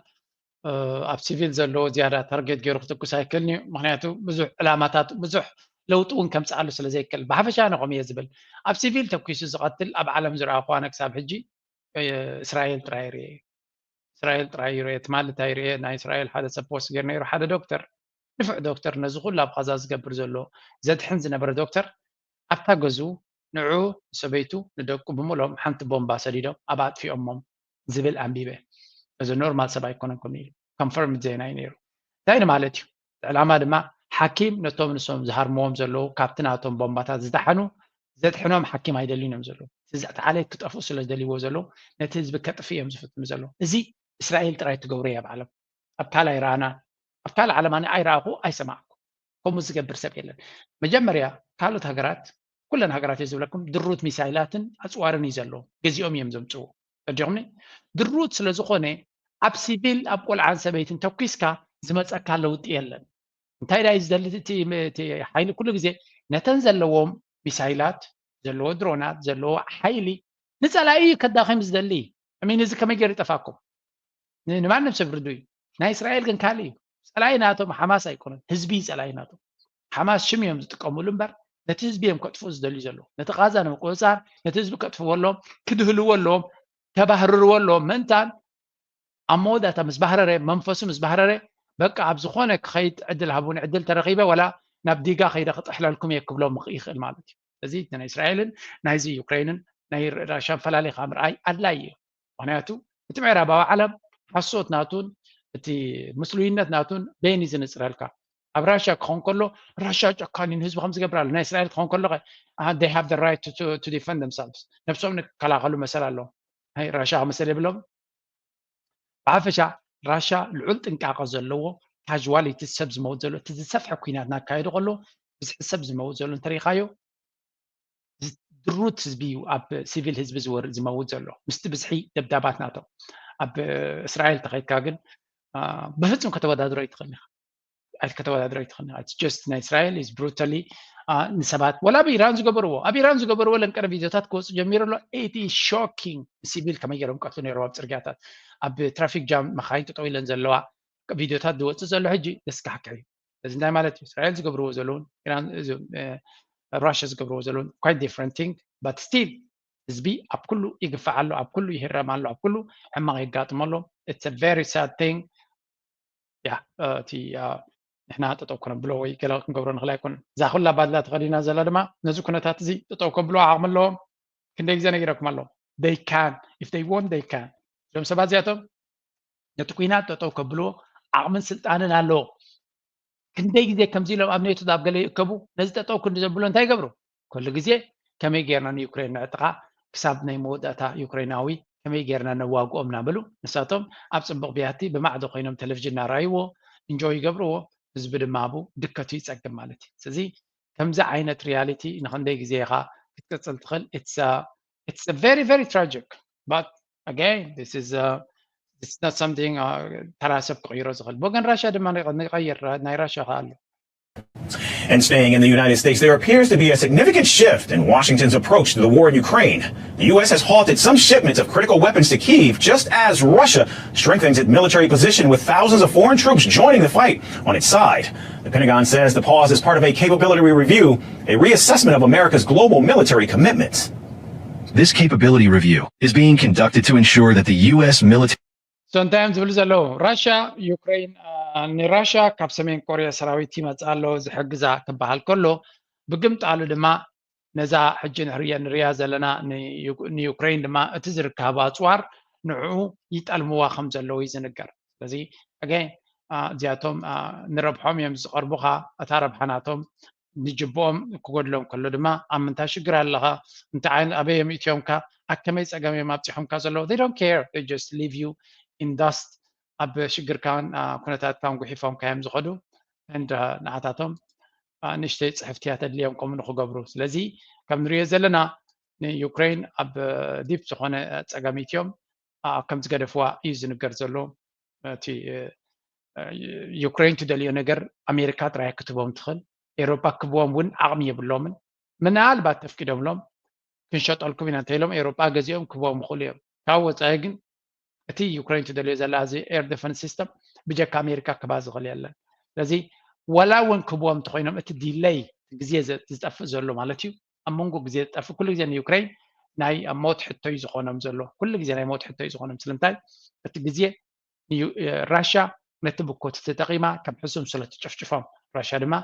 ኣብ ሲቪል ዘለዎ ዝያዳ ታርጌት ገይሩ ክትኩስ ኣይክእልን እዩ። ምክንያቱ ብዙሕ ዕላማታት ብዙሕ ለውጢ እውን ከምፅኣሉ ስለ ዘይክእል ብሓፈሻ ነቆም እየ ዝብል። ኣብ ሲቪል ተኩሱ ዝቐትል ኣብ ዓለም ዝረኣኹ ኣነ ክሳብ ሕጂ እስራኤል ጥራይ ርኤ እስራኤል ጥራይ ይርኤ ትማሊ እንታይ ይርኤ ናይ እስራኤል ሓደ ሰብ ፖስት ገይሩ ነይሩ ሓደ ዶክተር ንፉዕ ዶክተር ነዚ ኩሉ ኣብ ቃዛ ዝገብር ዘሎ ዘድሕን ዝነበረ ዶክተር ኣብታ ገዝኡ ንዑ ንሰበይቱ ንደቁ ብምሎም ሓንቲ ቦምባ ሰዲዶም ኣብ ኣጥፊኦሞም ዝብል ኣንቢበ እዚ ኖርማል ሰብ ኣይኮነን ከምኡ ኢሉ ኮንፈርም ዜና እዩ ነይሩ እንታይ ንማለት እዩ ዕላማ ድማ ሓኪም ነቶም ንሶም ዝሃርምዎም ዘለዉ ካብቲ ናቶም ቦምባታት ዝደሓኑ ዘድሕኖም ሓኪም ኣይደልዩን እዮም ዘለዉ እቲ ዓሌት ክጠፍኡ ስለ ዝደልይዎ ዘለዉ ነቲ ህዝቢ ከጥፍ እዮም ዝፍትኑ ዘለዉ እዚ እስራኤል ጥራይ ትገብሮ እያ ኣብ ዓለም ኣብ ካልእ ኣይረኣናን ኣብ ካልእ ዓለም ኣነ ኣይረኣኹ ኣይሰማዕኩ ከምኡ ዝገብር ሰብ የለን መጀመርያ ካልኦት ሃገራት ኩለን ሃገራት እየ ዝብለኩም ድሩት ሚሳይላትን ኣፅዋርን እዩ ዘለዎም ገዚኦም እዮም ዘምፅዎ ተረዲኹምኒ ድሩት ስለ ዝኾነ ኣብ ሲቪል ኣብ ቆልዓን ሰበይትን ተኩስካ ዝመፀካ ለውጢ የለን እንታይ ዳይ ዝደሊ እቲ ሓይሊ ኩሉ ግዜ ነተን ዘለዎም ሚሳይላት፣ ዘለዎ ድሮናት፣ ዘለዎ ሓይሊ ንጸላኢ ከዳኸም ዝደሊ። እሚን እዚ ከመይ ገይሩ ይጠፋኩም? ንማንም ሰብ ርዱ እዩ። ናይ እስራኤል ግን ካልእ እዩ። ጸላኢ ናቶም ሓማስ ኣይኮነን፣ ህዝቢ ጸላኢ ናቶም። ሓማስ ሽም እዮም ዝጥቀምሉ እምበር ነቲ ህዝቢ እዮም ከጥፍኡ ዝደልዩ ዘለዉ። ነቲ ቃዛ ንምቁፅፃር፣ ነቲ ህዝቢ ከጥፍዎ ኣለዎም፣ ክድህልዎ ኣለዎም፣ ከባህርርዎ ኣለዎም። ምእንታን ኣብ መወዳእታ ምስ ባህረረ፣ መንፈሱ ምስ ባህረረ፣ በቃ ኣብ ዝኾነ ክኸይድ ዕድል ሃቡን ዕድል ተረኺበ ወላ ናብ ዲጋ ከይደ ክጥሕለልኩም እየ ክብሎም ይኽእል ማለት እዩ። እዚ ናይ እስራኤልን ናይዚ ዩክሬንን ናይ ራሻን ፈላሊኻ ምርኣይ ኣድላይ እዩ። ምክንያቱ እቲ ምዕራባዊ ዓለም ሓሶት ናቱን እቲ ምስሉይነት ናቱን በይን እዩ ዝንፅረልካ። ኣብ ራሻ ክኸውን ከሎ ራሻ ጨካኒ ንህዝቢ ከም ዝገብር ኣሎ። ናይ እስራኤል ክኸውን ከሎ they have the right to, to defend themselves፣ ነብሶም ንክከላኸሉ መሰል ኣለዎም። ናይ ራሻ ክመሰል የብሎም። ብሓፈሻ ራሻ ልዑል ጥንቃቐ ዘለዎ ካዥዋሊቲ ሰብ ዝመውት ዘሎ እቲ ዝሰፍሐ ኩናት እናካየዱ ከሎ ብዝሒ ሰብ ዝመውት ዘሎ እንተሪኢኻዮ ድሩት ህዝቢ እዩ ኣብ ሲቪል ህዝቢ ዝወር ዝመውት ዘሎ ምስቲ ብዝሒ ደብዳባት ናቶም። ኣብ እስራኤል ተኸይድካ ግን ብፍጹም ከተወዳድሮ ኣይትኽእልን ኢኻ። ኣይከተወዳድሮ ኣይትኽእልን ኢኻ። It's just ናይ እስራኤል is brutally ንሰባት ወላ ኣብ ኢራን ዝገበርዎ ኣብ ኢራን ዝገበርዎ ለንቀረ ቪዲዮታት ክወፁ ጀሚሩ ኣሎ። It is shocking። ሲቪል ከመይ ገይሮም ቀትሉ ነይሮም ኣብ ፅርግያታት ኣብ ትራፊክ ጃም መኻይን ጠጠው ኢለን ዘለዋ ቪዲዮታት ዝወፅእ ዘሎ ሕጂ ዘስካሕክሕ እዩ። እዚ እንታይ ማለት እዩ? እስራኤል ዝገብርዎ ዘለውን ኢራን ራሽያ ዝገብርዎ ዘለውን quite different thing but still ህዝቢ ኣብ ኩሉ ይግፋዕ ኣሎ፣ ኣብ ኩሉ ይህረም ኣሎ፣ ኣብ ኩሉ ሕማቕ የጋጥሞ ኣሎ። It's a very sad thing። ያ እቲ ንሕና ጠጠው ክነብሎ ወይ ገለ ክንገብሮ ንኽእል ኣይኮን። እዛ ኩላ ባድላ ተኸዲና ዘላ ድማ ነዚ ኩነታት እዚ ጠጠው ከብሎ ዓቕሚ ኣለዎም። ክንደይ ግዜ ነጊረኩም ኣለዎ they can if they want they can። እዞም ሰባት እዚኣቶም ነቲ ኩናት ጠጠው ከብልዎ ዓቕምን ስልጣንን ኣለዎ። ክንደይ ግዜ ከምዚ ኢሎም ኣብ ኔቶ ኣብ ገለ ይእከቡ ነዚ ጠጠው ክንዲ ዘብሎ እንታይ ይገብሩ? ኩሉ ግዜ ከመይ ጌርና ንዩክሬን ንዕጥቓ ክሳብ ናይ መወዳእታ ዩክሬናዊ ከመይ ጌርና ነዋግኦም እናበሉ ንሳቶም ኣብ ፅቡቕ ብያቲ ብማዕዶ ኮይኖም ቴሌቪዥን እናረኣይዎ እንጆ ይገብርዎ። ህዝቢ ድማ ኣብኡ ድከቱ ይፀግም ማለት እዩ። ስለዚ ከምዚ ዓይነት ሪያሊቲ ንክንደይ ግዜ ኢኻ ክትቅፅል ትኽእል? It's very very tragic but again this is it's not something ተራ ሰብ ክቕይሮ ዝኽእል። ብወገን ራሽያ ድማ ንቐይር ናይ ራሽያ ከ ኣሎ። And staying in the United States, there appears to be a significant shift in Washington's approach to the war in Ukraine. The U S has halted some shipments of critical weapons to Kyiv just as Russia strengthens its military position with thousands of foreign troops joining the fight on its side. The Pentagon says the pause is part of a capability review, a reassessment of America's global military commitments. This capability review is being conducted to ensure that the U S military So እንታይ እዮም ዝብሉ ዘለዉ? ራሽያ ዩክሬን ንራሽያ ካብ ሰሜን ኮርያ ሰራዊት ይመፅእ ኣሎ ዝሕግዛ ክበሃል ከሎ ብግምጣሉ ድማ ነዛ ሕጂ ንሕርያ ንሪያ ዘለና ንዩክሬን ድማ እቲ ዝርከባ ኣፅዋር ንዕኡ ይጠልምዋ ከም ዘለዉ እዩ ዝንገር። ስለዚ again እዚኣቶም ንረብሖም እዮም ዝቐርቡኻ። እታ ረብሓ ናቶም ንጅብኦም ክጎድሎም ከሎ ድማ ኣብ ምንታይ ሽግር ኣለኻ እንታይ ዓይነት ኣበይ እዮም እትዮምካ ኣብ ከመይ ፀገም እዮም ኣብፂሖምካ ዘለዉ they don't care they just leave you in dust። ኣብ ሽግርካን ኩነታትካን ጉሒፎምካ እዮም ዝኸዱ። And ንዓታቶም ንእሽተይ ፅሕፍትያ ተድልዮም ከምኡ ንክገብሩ። ስለዚ ከም ንሪኦ ዘለና ንዩክሬን ኣብ ዲፕ ዝኾነ ፀገም እትዮም ከም ዝገደፍዋ እዩ ዝንገር ዘሎ። እቲ ዩክሬን ትደልዮ ነገር ኣሜሪካ ጥራይ ክትቦም ትኽእል። ኤሮፓ ክብዎም እውን ዓቕሚ የብሎምን። ምናልባት ተፍቂዶምሎም ክንሸጠልኩም ኢና እንተኢሎም ኤሮፓ ገዚኦም ክብዎም ይኽእሉ እዮም። ካብ ወፃኢ ግን እቲ ዩክሬን ትደልዮ ዘላ እዚ air defense system ብጀካ ኣሜሪካ ክባ ዝኽእል የለን። ስለዚ ወላ እውን ክብዎም እንተኮይኖም እቲ delay ግዜ ዝጠፍእ ዘሎ ማለት እዩ። ኣብ መንጎ ግዜ ዝጠፍእ ኩሉ ግዜ ንዩክሬን ናይ ሞት ሕቶ እዩ ዝኾኖም ዘሎ። ኩሉ ግዜ ናይ ሞት ሕቶ እዩ ዝኾኖም። ስለምንታይ እቲ ግዜ ራሽያ ነቲ ብኮት ተጠቒማ ከም ሕሱም ስለ ትጭፍጭፎም ራሽያ ድማ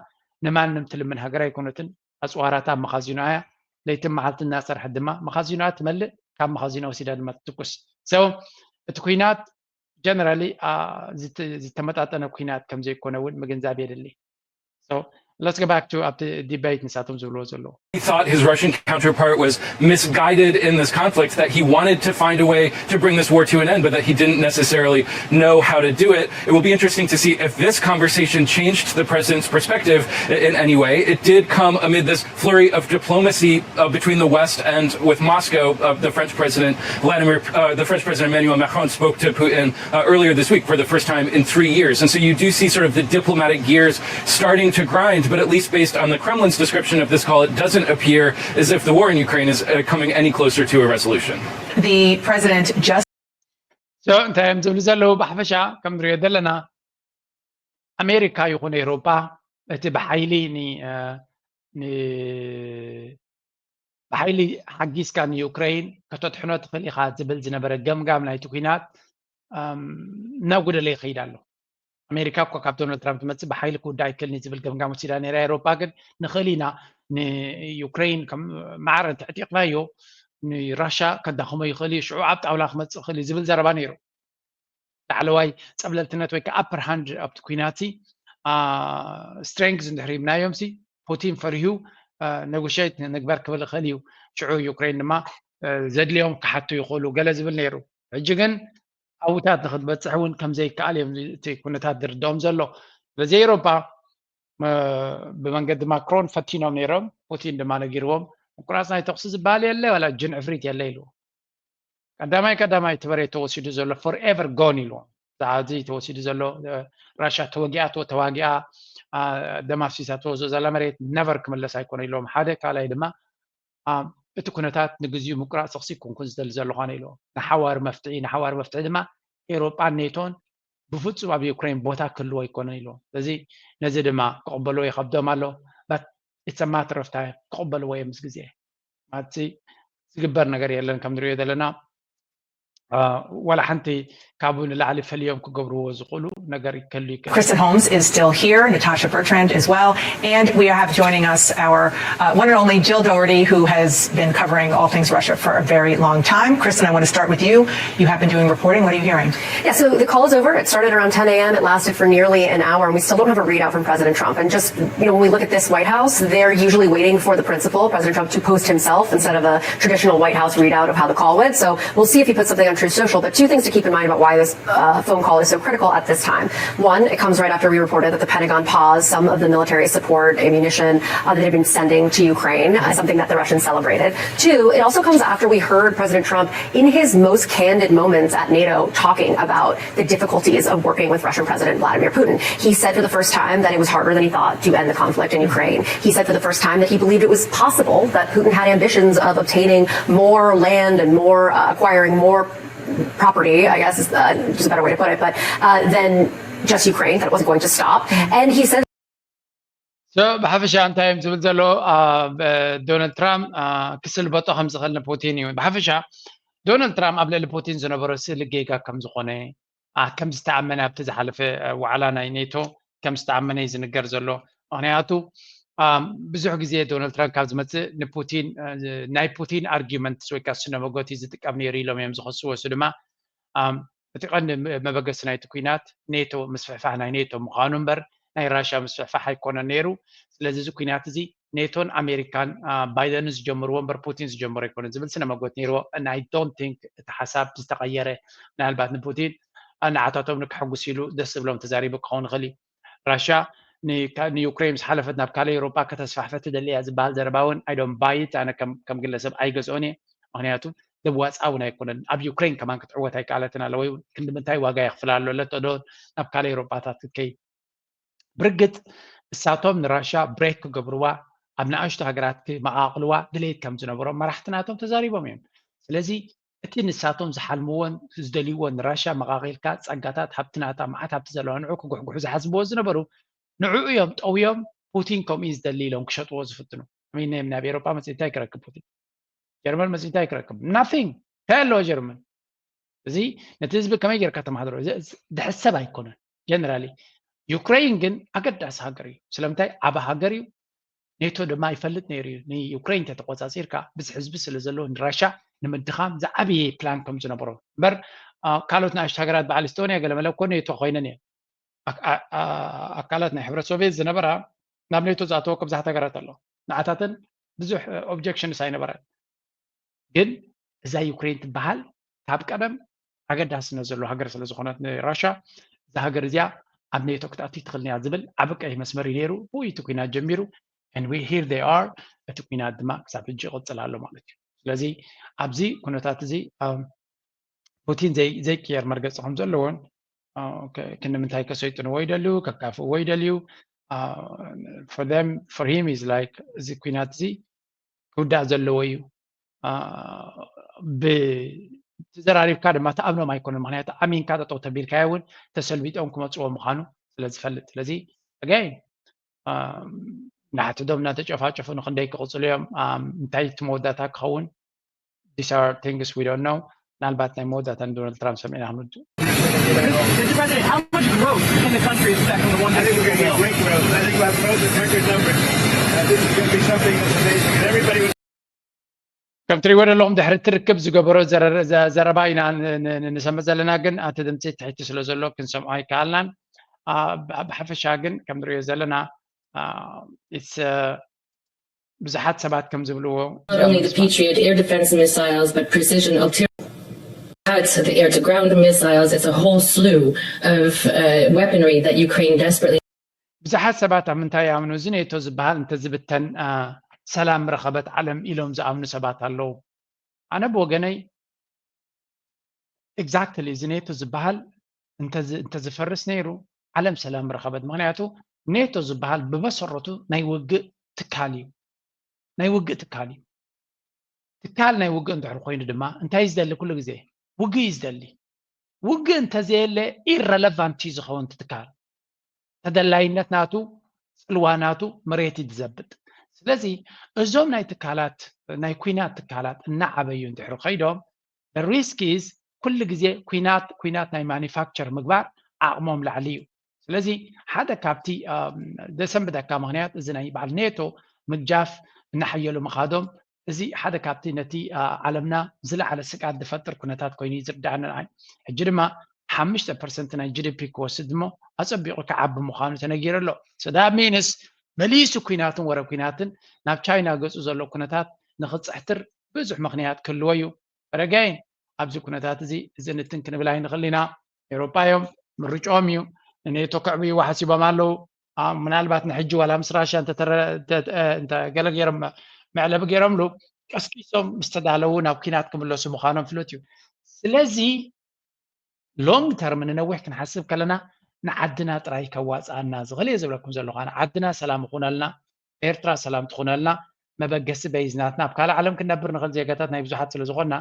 ንማንም ትልምን ሃገር ኣይኮነትን። ኣፅዋራታ ኣብ መኻዚኖኣ እያ። ለይትን መዓልትን እናሰርሐት ድማ መኻዚኖኣ ትመልእ። ካብ መኻዚኖ ወሲዳ ድማ ትትኩስ። So እቲ ኩናት generally ዝተመጣጠነ ኩናት ከም ዘይኮነ እውን ምግንዛብ የድሊ። So let's go back to ኣብቲ debate ንሳቶም ዝብልዎ ዘለዉ። He thought his Russian counterpart was misguided in this conflict, that he wanted to find a way to bring this war to an end, but that he didn't necessarily know how to do it. It will be interesting to see if this conversation changed the president's perspective in any way. It did come amid this flurry of diplomacy uh, between the West and with Moscow. Uh, the French President Vladimir, uh, the French President Emmanuel Macron spoke to Putin uh, earlier this week for the first time in three years, and so you do see sort of the diplomatic gears starting to grind. But at least based on the Kremlin's description of this call, it doesn't appear as if the war in Ukraine is uh, coming any closer to a resolution. The president just So እንታይ እዮም ዝብሉ ዘለዉ? ብሓፈሻ ከም ንሪኦ ዘለና ኣሜሪካ ይኹን ኤውሮጳ እቲ ብሓይሊ ን- ን- ብሓይሊ ሓጊዝካ ንዩክረይን ከተድሕኖ ትኽእል ኢኻ ዝብል ዝነበረ ገምጋም ናይቲ ኩናት ናብ ጎደለ ይኸይድ ኣሎ። ኣሜሪካ እኳ ካብ ዶናልድ ትራምፕ ትመፅእ ብሓይሊ ክውዳእ ኣይክእልን ዝብል ገምጋም ወሲዳ ነይራ። ኤውሮጳ ግን ንኽእል ኢና ንዩክረይን ከም ማዕረ እንተዕጢቕናዮ ንራሻ ከዳኽሞ ይኽእል እዩ፣ ሽዑ ኣብ ጣውላ ክመፅእ ይኽእል እዩ ዝብል ዘረባ ነይሩ። ላዕለዋይ ፀብለልትነት ወይ ከዓ ኣፐር ሃንድ ኣብቲ ኩናት ስትሬንግዝ እንድሕር ሂብናዮም ሲ ፑቲን ፈሪሁ ነጉሸት ንግበር ክብል ይኽእል እዩ። ሽዑ ዩክሬን ድማ ዘድልዮም ክሓቱ ይኽእሉ ገለ ዝብል ነይሩ። ሕጂ ግን ኣብታት ንክትበፅሕ እውን ከምዘይከኣል እዮም እቲ ኩነታት ዝርድኦም ዘሎ። ስለዚ ኤውሮፓ ብመንገዲ ማክሮን ፈቲኖም ነይሮም። ፑቲን ድማ ነጊርዎም ምቁራፅ ናይ ተኩሲ ዝበሃል የለ ዋላ ጅን ዕፍሪት የለ ኢሉ። ቀዳማይ ቀዳማይ እቲ መሬት ተወሲዱ ዘሎ ፎርኤቨር ጎን ኢልዎም። እዚ ተወሲዱ ዘሎ ራሻ ተወጊኣቶ ተዋጊኣ ደም ኣፍሲሳቶ ዘላ መሬት ነቨር ክምለስ ኣይኮነ ኢልዎም ሓደ። ካልኣይ ድማ እቲ ኩነታት ንግዚኡ ምቁራፅ ተኩሲ ኩንኩን ዝደሊ ዘለኳነ ኢልዎም። ንሓዋር መፍትሒ ንሓዋር መፍትሒ ድማ ኤውሮጳን ኔቶን ብፍፁም ኣብ ዩክሬን ቦታ ክህልዎ ኣይኮነን ኢልዎም። ስለዚ ነዚ ድማ ክቕበልዎ ይኸብዶም ኣሎ። But it's a matter of time ክቕበልዎ እዮም ምስ ግዜ። ማለት ዝግበር ነገር የለን ከም ንሪኦ ዘለና ዋላ ሓንቲ ካብኡ ንላዕሊ ፈልዮም ክገብርዎ ዝኽእሉ ነገር ይከሉ ይከ Kristen Holmes is still here, Natasha Bertrand as well, and we have joining us our uh, one and only Jill Doherty, who has been covering all things Russia for a very long time. Kristen, I want to start with you. You have been doing reporting. What are you hearing? Yeah, so the call is over. It started around ten a.m. It lasted for nearly an hour, and we still don't have a readout from President Trump. And just, you know, when we look at this White House, they're usually waiting for the principal, President Trump, to post himself instead of a traditional White House readout of how the call went. So we'll see if he puts something on Truth Social. But two things to keep in mind about why this uh, phone call is so critical at this time. One, it comes right after we reported that the Pentagon paused some of the military support, ammunition uh, that it had been sending to Ukraine, uh, something that the Russians celebrated. Two, it also comes after we heard President Trump in his most candid moments at NATO talking about the difficulties of working with Russian President Vladimir Putin. He said for the first time that it was harder than he thought to end the conflict in Ukraine. He said for the first time that he believed it was possible that Putin had ambitions of obtaining more land and more uh, acquiring more property, I guess is uh, just a better way to put it, but uh, then just Ukraine, that it wasn't going to stop. And he said So ብሓፈሻ እንታይ እዮም ዝብል ዘሎ ዶናልድ ትራምፕ ክስልበጦ ከም ዝኽእል ንፑቲን እዩ። ብሓፈሻ ዶናልድ ትራምፕ ኣብ ልዕሊ ፑቲን ዝነበሮ ስእሊ ጌጋ ከም ዝኾነ ከም ዝተኣመነ ኣብቲ ዝሓለፈ ዋዕላ ናይ ኔቶ ከም ዝተኣመነ እዩ ዝንገር ዘሎ። ምክንያቱ ብዙሕ ግዜ ዶናልድ ትራምፕ ካብ ዝመፅእ ንፑቲን ናይ ፑቲን ኣርጊመንትስ ወይ ከዓ ስነ መጎት እዩ ዝጥቀም ነይሩ ኢሎም እዮም ዝኸስዎ። እሱ ድማ እቲ ቀንዲ መበገሲ ናይቲ ኩናት ኔቶ ምስፍሕፋሕ ናይ ኔቶ ምዃኑ እምበር ናይ ራሽያ ምስፍሕፋሕ ኣይኮነን ነይሩ። ስለዚ እዚ ኩናት እዚ ኔቶን ኣሜሪካን ባይደን ዝጀምርዎ እምበር ፑቲን ዝጀምሮ ኣይኮነን ዝብል ስነ መጎት ነይርዎ። I don't think እቲ ሓሳብ ዝተቐየረ ምናልባት ንፑቲን ንዓታቶም ንክሕጉስ ኢሉ ደስ ዝብሎም ተዛሪቡ ክኸውን ይኽእል እዩ። ራሽያ ንዩክሬን ምስ ሓለፈት ናብ ካልእ ኤውሮጳ ከተስፋሕፈ ትደሊ እያ ዝበሃል ዘረባ እውን I don't buy it። ኣነ ከም ግለሰብ ኣይገዝኦን እየ። ምክንያቱ ዘዋፅኣ እውን ኣይኮነን። ኣብ ዩክሬን ከማን ክትዕወት ኣይከኣለትን ኣለ ወይ ክንዲ ምንታይ ዋጋ የኽፍላ ኣሎ ለተዶ ናብ ካልእ ኤውሮጳታት ክትከይድ። ብርግፅ እሳቶም ንራሽያ ብሬክ ክገብርዋ ኣብ ንኣሽቱ ሃገራት ክመቓቕልዋ ድሌት ከም ዝነበሮም መራሕቲ ናቶም ተዛሪቦም እዮም። ስለዚ እቲ ንሳቶም ዝሓልምዎን ዝደልይዎን ንራሽያ መቓቒልካ ጸጋታት ሃብቲ ናታ መዓት ሃብቲ ዘለዋ ንዑ ክጉሕጉሑ ዝሓስብዎ ዝነበሩ ንዕኡ እዮም ጠውዮም ፑቲን ከምኡ እዩ ዝደሊ ኢሎም ክሸጥዎ ዝፍትኑ። ከመይ ናይ ናብ ኤሮጳ መጺኡ እንታይ ክረክብ ፑቲን? ጀርመን መጺኡ እንታይ ክረክብ? Nothing። እንታይ ኣለዎ ጀርመን? እዚ ነቲ ህዝቢ ከመይ ጌርካ ተማሕድሮ? ድሕሰብ ኣይኮነን። ጀነራሊ ዩክሬን ግን ኣገዳሲ ሃገር እዩ። ስለምንታይ ዓቢ ሃገር እዩ። ኔቶ ድማ ይፈልጥ ነይሩ እዩ ንዩክሬን እንተተቆጻጺርካ ብዝሒ ህዝቢ ስለ ዘለዎ ንራሻ ንምድኻም ዝዓበየ ፕላን ከም ዝነበሮ እምበር ካልኦት ንኣሽቱ ሃገራት በዓል ኤስቶንያ ገለመለ እኮ ኔቶ ኮይነን እየን ኣካላት ናይ ሕብረት ሶቪየት ዝነበራ ናብ ኔቶ ዝኣተወ ከብዛሕት ሃገራት ኣሎ ንዓታተን ብዙሕ ኦብጀክሽንስ ኣይነበረን ግን እዛ ዩክሬን ትበሃል ካብ ቀደም ኣገዳስነት ዘለዎ ሃገር ስለ ዝኾነት ንራሻ እዛ ሃገር እዚኣ ኣብ ኔቶ ክትኣቲ ትኽእል እያ ዝብል ዓቢ ቀይሕ መስመር እዩ ነይሩ። ብኡ እቲ ኩናት ጀሚሩ and we here they are እቲ ኩናት ድማ ክሳብ ሕጂ ይቕጽል ኣሎ ማለት እዩ። ስለዚ ኣብዚ ኩነታት እዚ ፑቲን ዘይቅየር መርገፂ ከም ዘለዎን ክንምንታይ ከሰይጥንዎ ይደልዩ ከካፍእዎ ይደልዩ for them, for him is like እዚ ኩናት እዚ ክውዳእ ዘለዎ እዩ። ብተዘራሪብካ ድማ ትኣምኖም ኣይኮነን። ምክንያቱ ኣሚንካ ጠጠው ተቢልካዮ እውን ተሰልቢጦም ክመፅዎ ምዃኑ ስለ ዝፈልጥ። ስለዚ ኣጋይን ናሕትዶም እናተጨፋጨፉ ንክንደይ ክቕፅሉ እዮም? እንታይ እቲ መወዳእታ ክኸውን? These are things we don't know. ምናልባት ናይ መወዳእታ ንዶናልድ ትራምፕ ሰሚዕና ክንውድእ። ከም ትሪእዎ ዘለኹም ድሕሪ እቲ ርክብ ዝገበሮ ዘረባ ኢና ንሰምዕ ዘለና፣ ግን ኣቲ ድምፂ ትሕቲ ስለ ዘሎ ክንሰምዖ ኣይከኣልናን። ብሓፈሻ ግን ከም ንሪኦ ዘለና ብዙሓት ሰባት ከም ዝብልዎ Not only the Patriot air defense missiles, but precision artillery. That's the air to ground missiles. It's a whole slew of uh, weaponry that Ukraine desperately. ብዙሓት ሰባት ኣብ ምንታይ ይኣምኑ? እዚ ኔቶ ዝበሃል እንተዝብተን ሰላም ምረኸበት ዓለም ኢሎም ዝኣምኑ ሰባት ኣለዉ። ኣነ ብወገነይ exactly እዚ ኔቶ ዝበሃል እንተዝፈርስ ነይሩ ዓለም ሰላም ምረኸበት። ምክንያቱ ኔቶ ዝበሃል ብመሰረቱ ናይ ውግእ ትካል እዩ። ናይ ውግእ ትካል እዩ። ትካል ናይ ውግእ እንድሕር ኮይኑ ድማ እንታይ እዩ ዝደሊ? ኩሉ ግዜ ውግእ እዩ ዝደሊ። ውግእ እንተዘየለ ኢረለቫንት እዩ ዝኸውን እቲ ትካል። ተደላይነት ናቱ፣ ፅልዋ ናቱ መሬት እዩ ዝዘብጥ። ስለዚ እዞም ናይ ትካላት ናይ ኩናት ትካላት እናዓበዩ እንድሕር ከይዶም the risk is ኩሉ ግዜ ኩናት ኩናት ናይ ማኒፋክቸር ምግባር ዓቕሞም ላዕሊ እዩ። ስለዚ ሓደ ካብቲ ዘሰንብደካ ምክንያት እዚ ናይ በዓል ኔቶ ምግጃፍ እናሓየሉ ምኻዶም እዚ ሓደ ካብቲ ነቲ ዓለምና ዝለዓለ ስግኣት ዝፈጥር ኩነታት ኮይኑ እዩ ዝርዳእኒ ንዓይ። ሕጂ ድማ ሓሙሽተ ፐርሰንት ናይ ጂ ዲ ፒ ክወስድ እሞ ኣጸቢቑ ክዓቢ ምዃኑ ተነጊሩ ኣሎ። So that means መሊሱ ኩናትን ወረ ኩናትን ናብ ቻይና ገጹ ዘሎ ኩነታት ንኽጽሕትር ብዙሕ ምኽንያት ክህልዎ እዩ። But again ኣብዚ ኩነታት እዚ እዚ ንትን ክንብል ኣይንኽእል ኢና። ኤውሮጳ እዮም ምርጫኦም እዩ። ንኔቶ ክዕብይዎ ሓሲቦም ኣለዉ። ምናልባት ንሕጂ ዋላ ምስ ራሽያ እንተገለ ገይሮም መዕለቢ ገይሮምሉ ቀስቂሶም ምስ ተዳለዉ ናብ ኲናት ክምለሱ ምዃኖም ፍሉጥ እዩ። ስለዚ ሎንግ ተርም ንነዊሕ ክንሓስብ ከለና ንዓድና ጥራይ ከዋፅኣና ዝኽእል እየ ዝብለኩም ዘለኹ። ኣነ ዓድና ሰላም ይኹነልና፣ ኤርትራ ሰላም ትኹነልና፣ መበገሲ በይዝናትና ኣብ ካልእ ዓለም ክንነብር ንኽእል ዜጋታት ናይ ብዙሓት ስለ ዝኾንና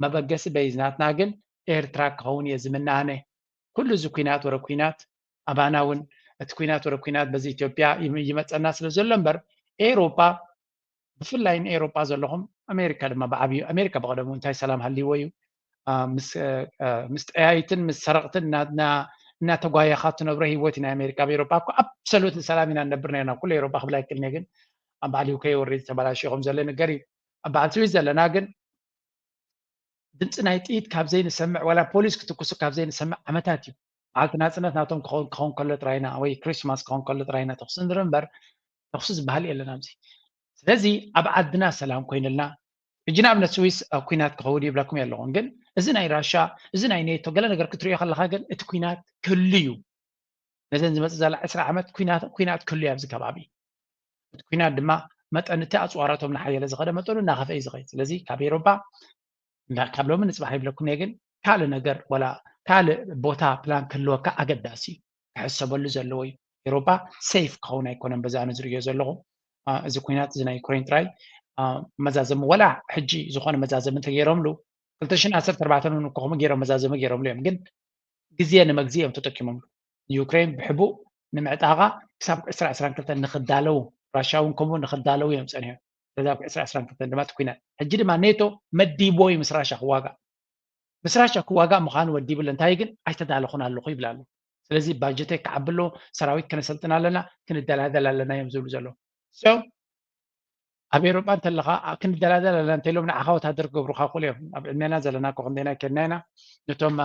መበገሲ በይዝናትና ግን ኤርትራ ክኸውን እየ ዝምነ ኣነ። ኩሉ እዚ ኲናት ወረ ኲናት ኣባና እውን እቲ ኲናት ወረ ኲናት በዚ ኢትዮጵያ ይመፀና ስለ ዘሎ እምበር ኤውሮጳ ብፍላይ ንኤውሮጳ ዘለኹም ኣሜሪካ ድማ ብዓብዩ ኣሜሪካ ብቐደሙ እንታይ ሰላም ሃልይዎ እዩ ምስ ጠያይትን ምስ ሰረቕትን እናተጓየኻ ትነብሮ ህይወት እዩ ናይ ኣሜሪካ ኣብ ኤውሮጳ እኮ ኣብሰሉት ሰላም ኢና ንነብር ነርና ኩሉ ኤውሮጳ ክብል ኣይክእልን እየ ግን ኣብ በዓል ዩከ ወረድ ተበላሽኹም ዘሎ ነገር እዩ ኣብ በዓል ስዊስ ዘለና ግን ድምፂ ናይ ጥይት ካብ ዘይንሰምዕ ዋላ ፖሊስ ክትኩሱ ካብ ዘይንሰምዕ ዓመታት እዩ በዓልቲ ናፅነት ናቶም ክኸውን ከሎ ጥራይና ወይ ክሪስማስ ክኸውን ከሎ ጥራይና ተኩሲ ንርኢ እምበር ተኩሲ ዝበሃል የለን ኣብዚ ስለዚ ኣብ ዓድና ሰላም ኮይንልና ሕጂ ንኣብነት ስዊስ ኣብ ኩናት ክኸውን ይብለኩም የለኹን ግን እዚ ናይ ራሻ እዚ ናይ ኔቶ ገለ ነገር ክትሪኦ ከለካ ግን እቲ ኩናት ክህሉ እዩ ነዘን ዝመፅእ ዘላ ዕስራ ዓመት ኩናት ክህሉ እዩ ኣብዚ ከባቢ እቲ ኩናት ድማ መጠን እቲ ኣፅዋራቶም እናሓየለ ዝኸደ መጠኑ እናኸፍአ እዩ ዝኸይድ ስለዚ ካብ ኤሮፓ ካብ ሎሚ ንፅባሕ ይብለኩም እየ ግን ካልእ ነገር ወላ ካልእ ቦታ ፕላን ክህልወካ ኣገዳሲ እዩ ክሕሰበሉ ዘለዎ እዩ ኤሮፓ ሴፍ ክኸውን ኣይኮነን በዚ ኣነ ዝርእዮ ዘለኹ እዚ ኩናት እዚ ናይ ዩክሬን ጥራይ መዛዘሚ ወላ ሕጂ ዝኾነ መዛዘሚ እንተገይሮምሉ ክልተ ሽሕን ዓሰርተ ኣርባዕተን እውን እኮ ከምኡ ገይሮም መዛዘሚ ገይሮምሉ እዮም ግን ግዜ ንመግዚ እዮም ተጠቂሞምሉ ንዩክሬን ብሕቡእ ንምዕጣቓ ክሳብ ዕስራ ዕስራን ክልተን ንኽዳለዉ ራሻ እውን ከምኡ ንኽዳለዉ እዮም ፀኒሖም በዛ ዕስራ ዕስራን ክልተን ድማ እቲ ኩናት ሕጂ ድማ ኔቶ መዲብዎ እዩ ምስ ራሻ ክዋጋእ ምስ ራሻ ክዋጋእ ምዃኑ ወዲቡ ኣሎ እንታይ ግን ኣይተዳለኹን ኣለኹ ይብል ኣሎ ስለዚ ባጀተይ ክዓቢ ኣለዎ ሰራዊት ከነሰልጥን ኣለና ክንደላደል ኣለና እዮም ዝብሉ ዘለዉ so ኣብ ኤውሮጳ እንተለኻ ክንደላደል ኣለና እንተኢሎም ንዓኻ ወታደር ክገብሩኻ ክኽእሉ እዮም ኣብ ዕድሜና ዘለና እኮ ክንደይና ከድና ኢና ነቶም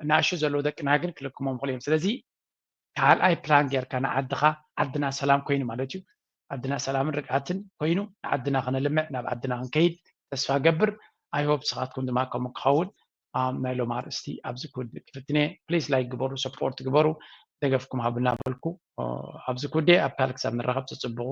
ንኣሹ ዘለዉ ደቅና ግን ክልክሞም ይኽእሉ እዮም ስለዚ ካልኣይ ፕላን ጌርካ ንዓድኻ ዓድና ሰላም ኮይኑ ማለት እዩ ዓድና ሰላምን ርግኣትን ኮይኑ ንዓድና ክነልምዕ ናብ ዓድና ክንከይድ ተስፋ ገብር I hope ስኻትኩም ድማ ከምኡ ክኸውን ናይ ሎም ኣርእስቲ ኣብዚ ክውድእ ክፍትነ please like ግበሩ support ግበሩ ደገፍኩም ሃቡና በልኩ ኣብዚ ክውድእ ኣብ ካልእ ክሳብ ንራኸብ ተፅብቑ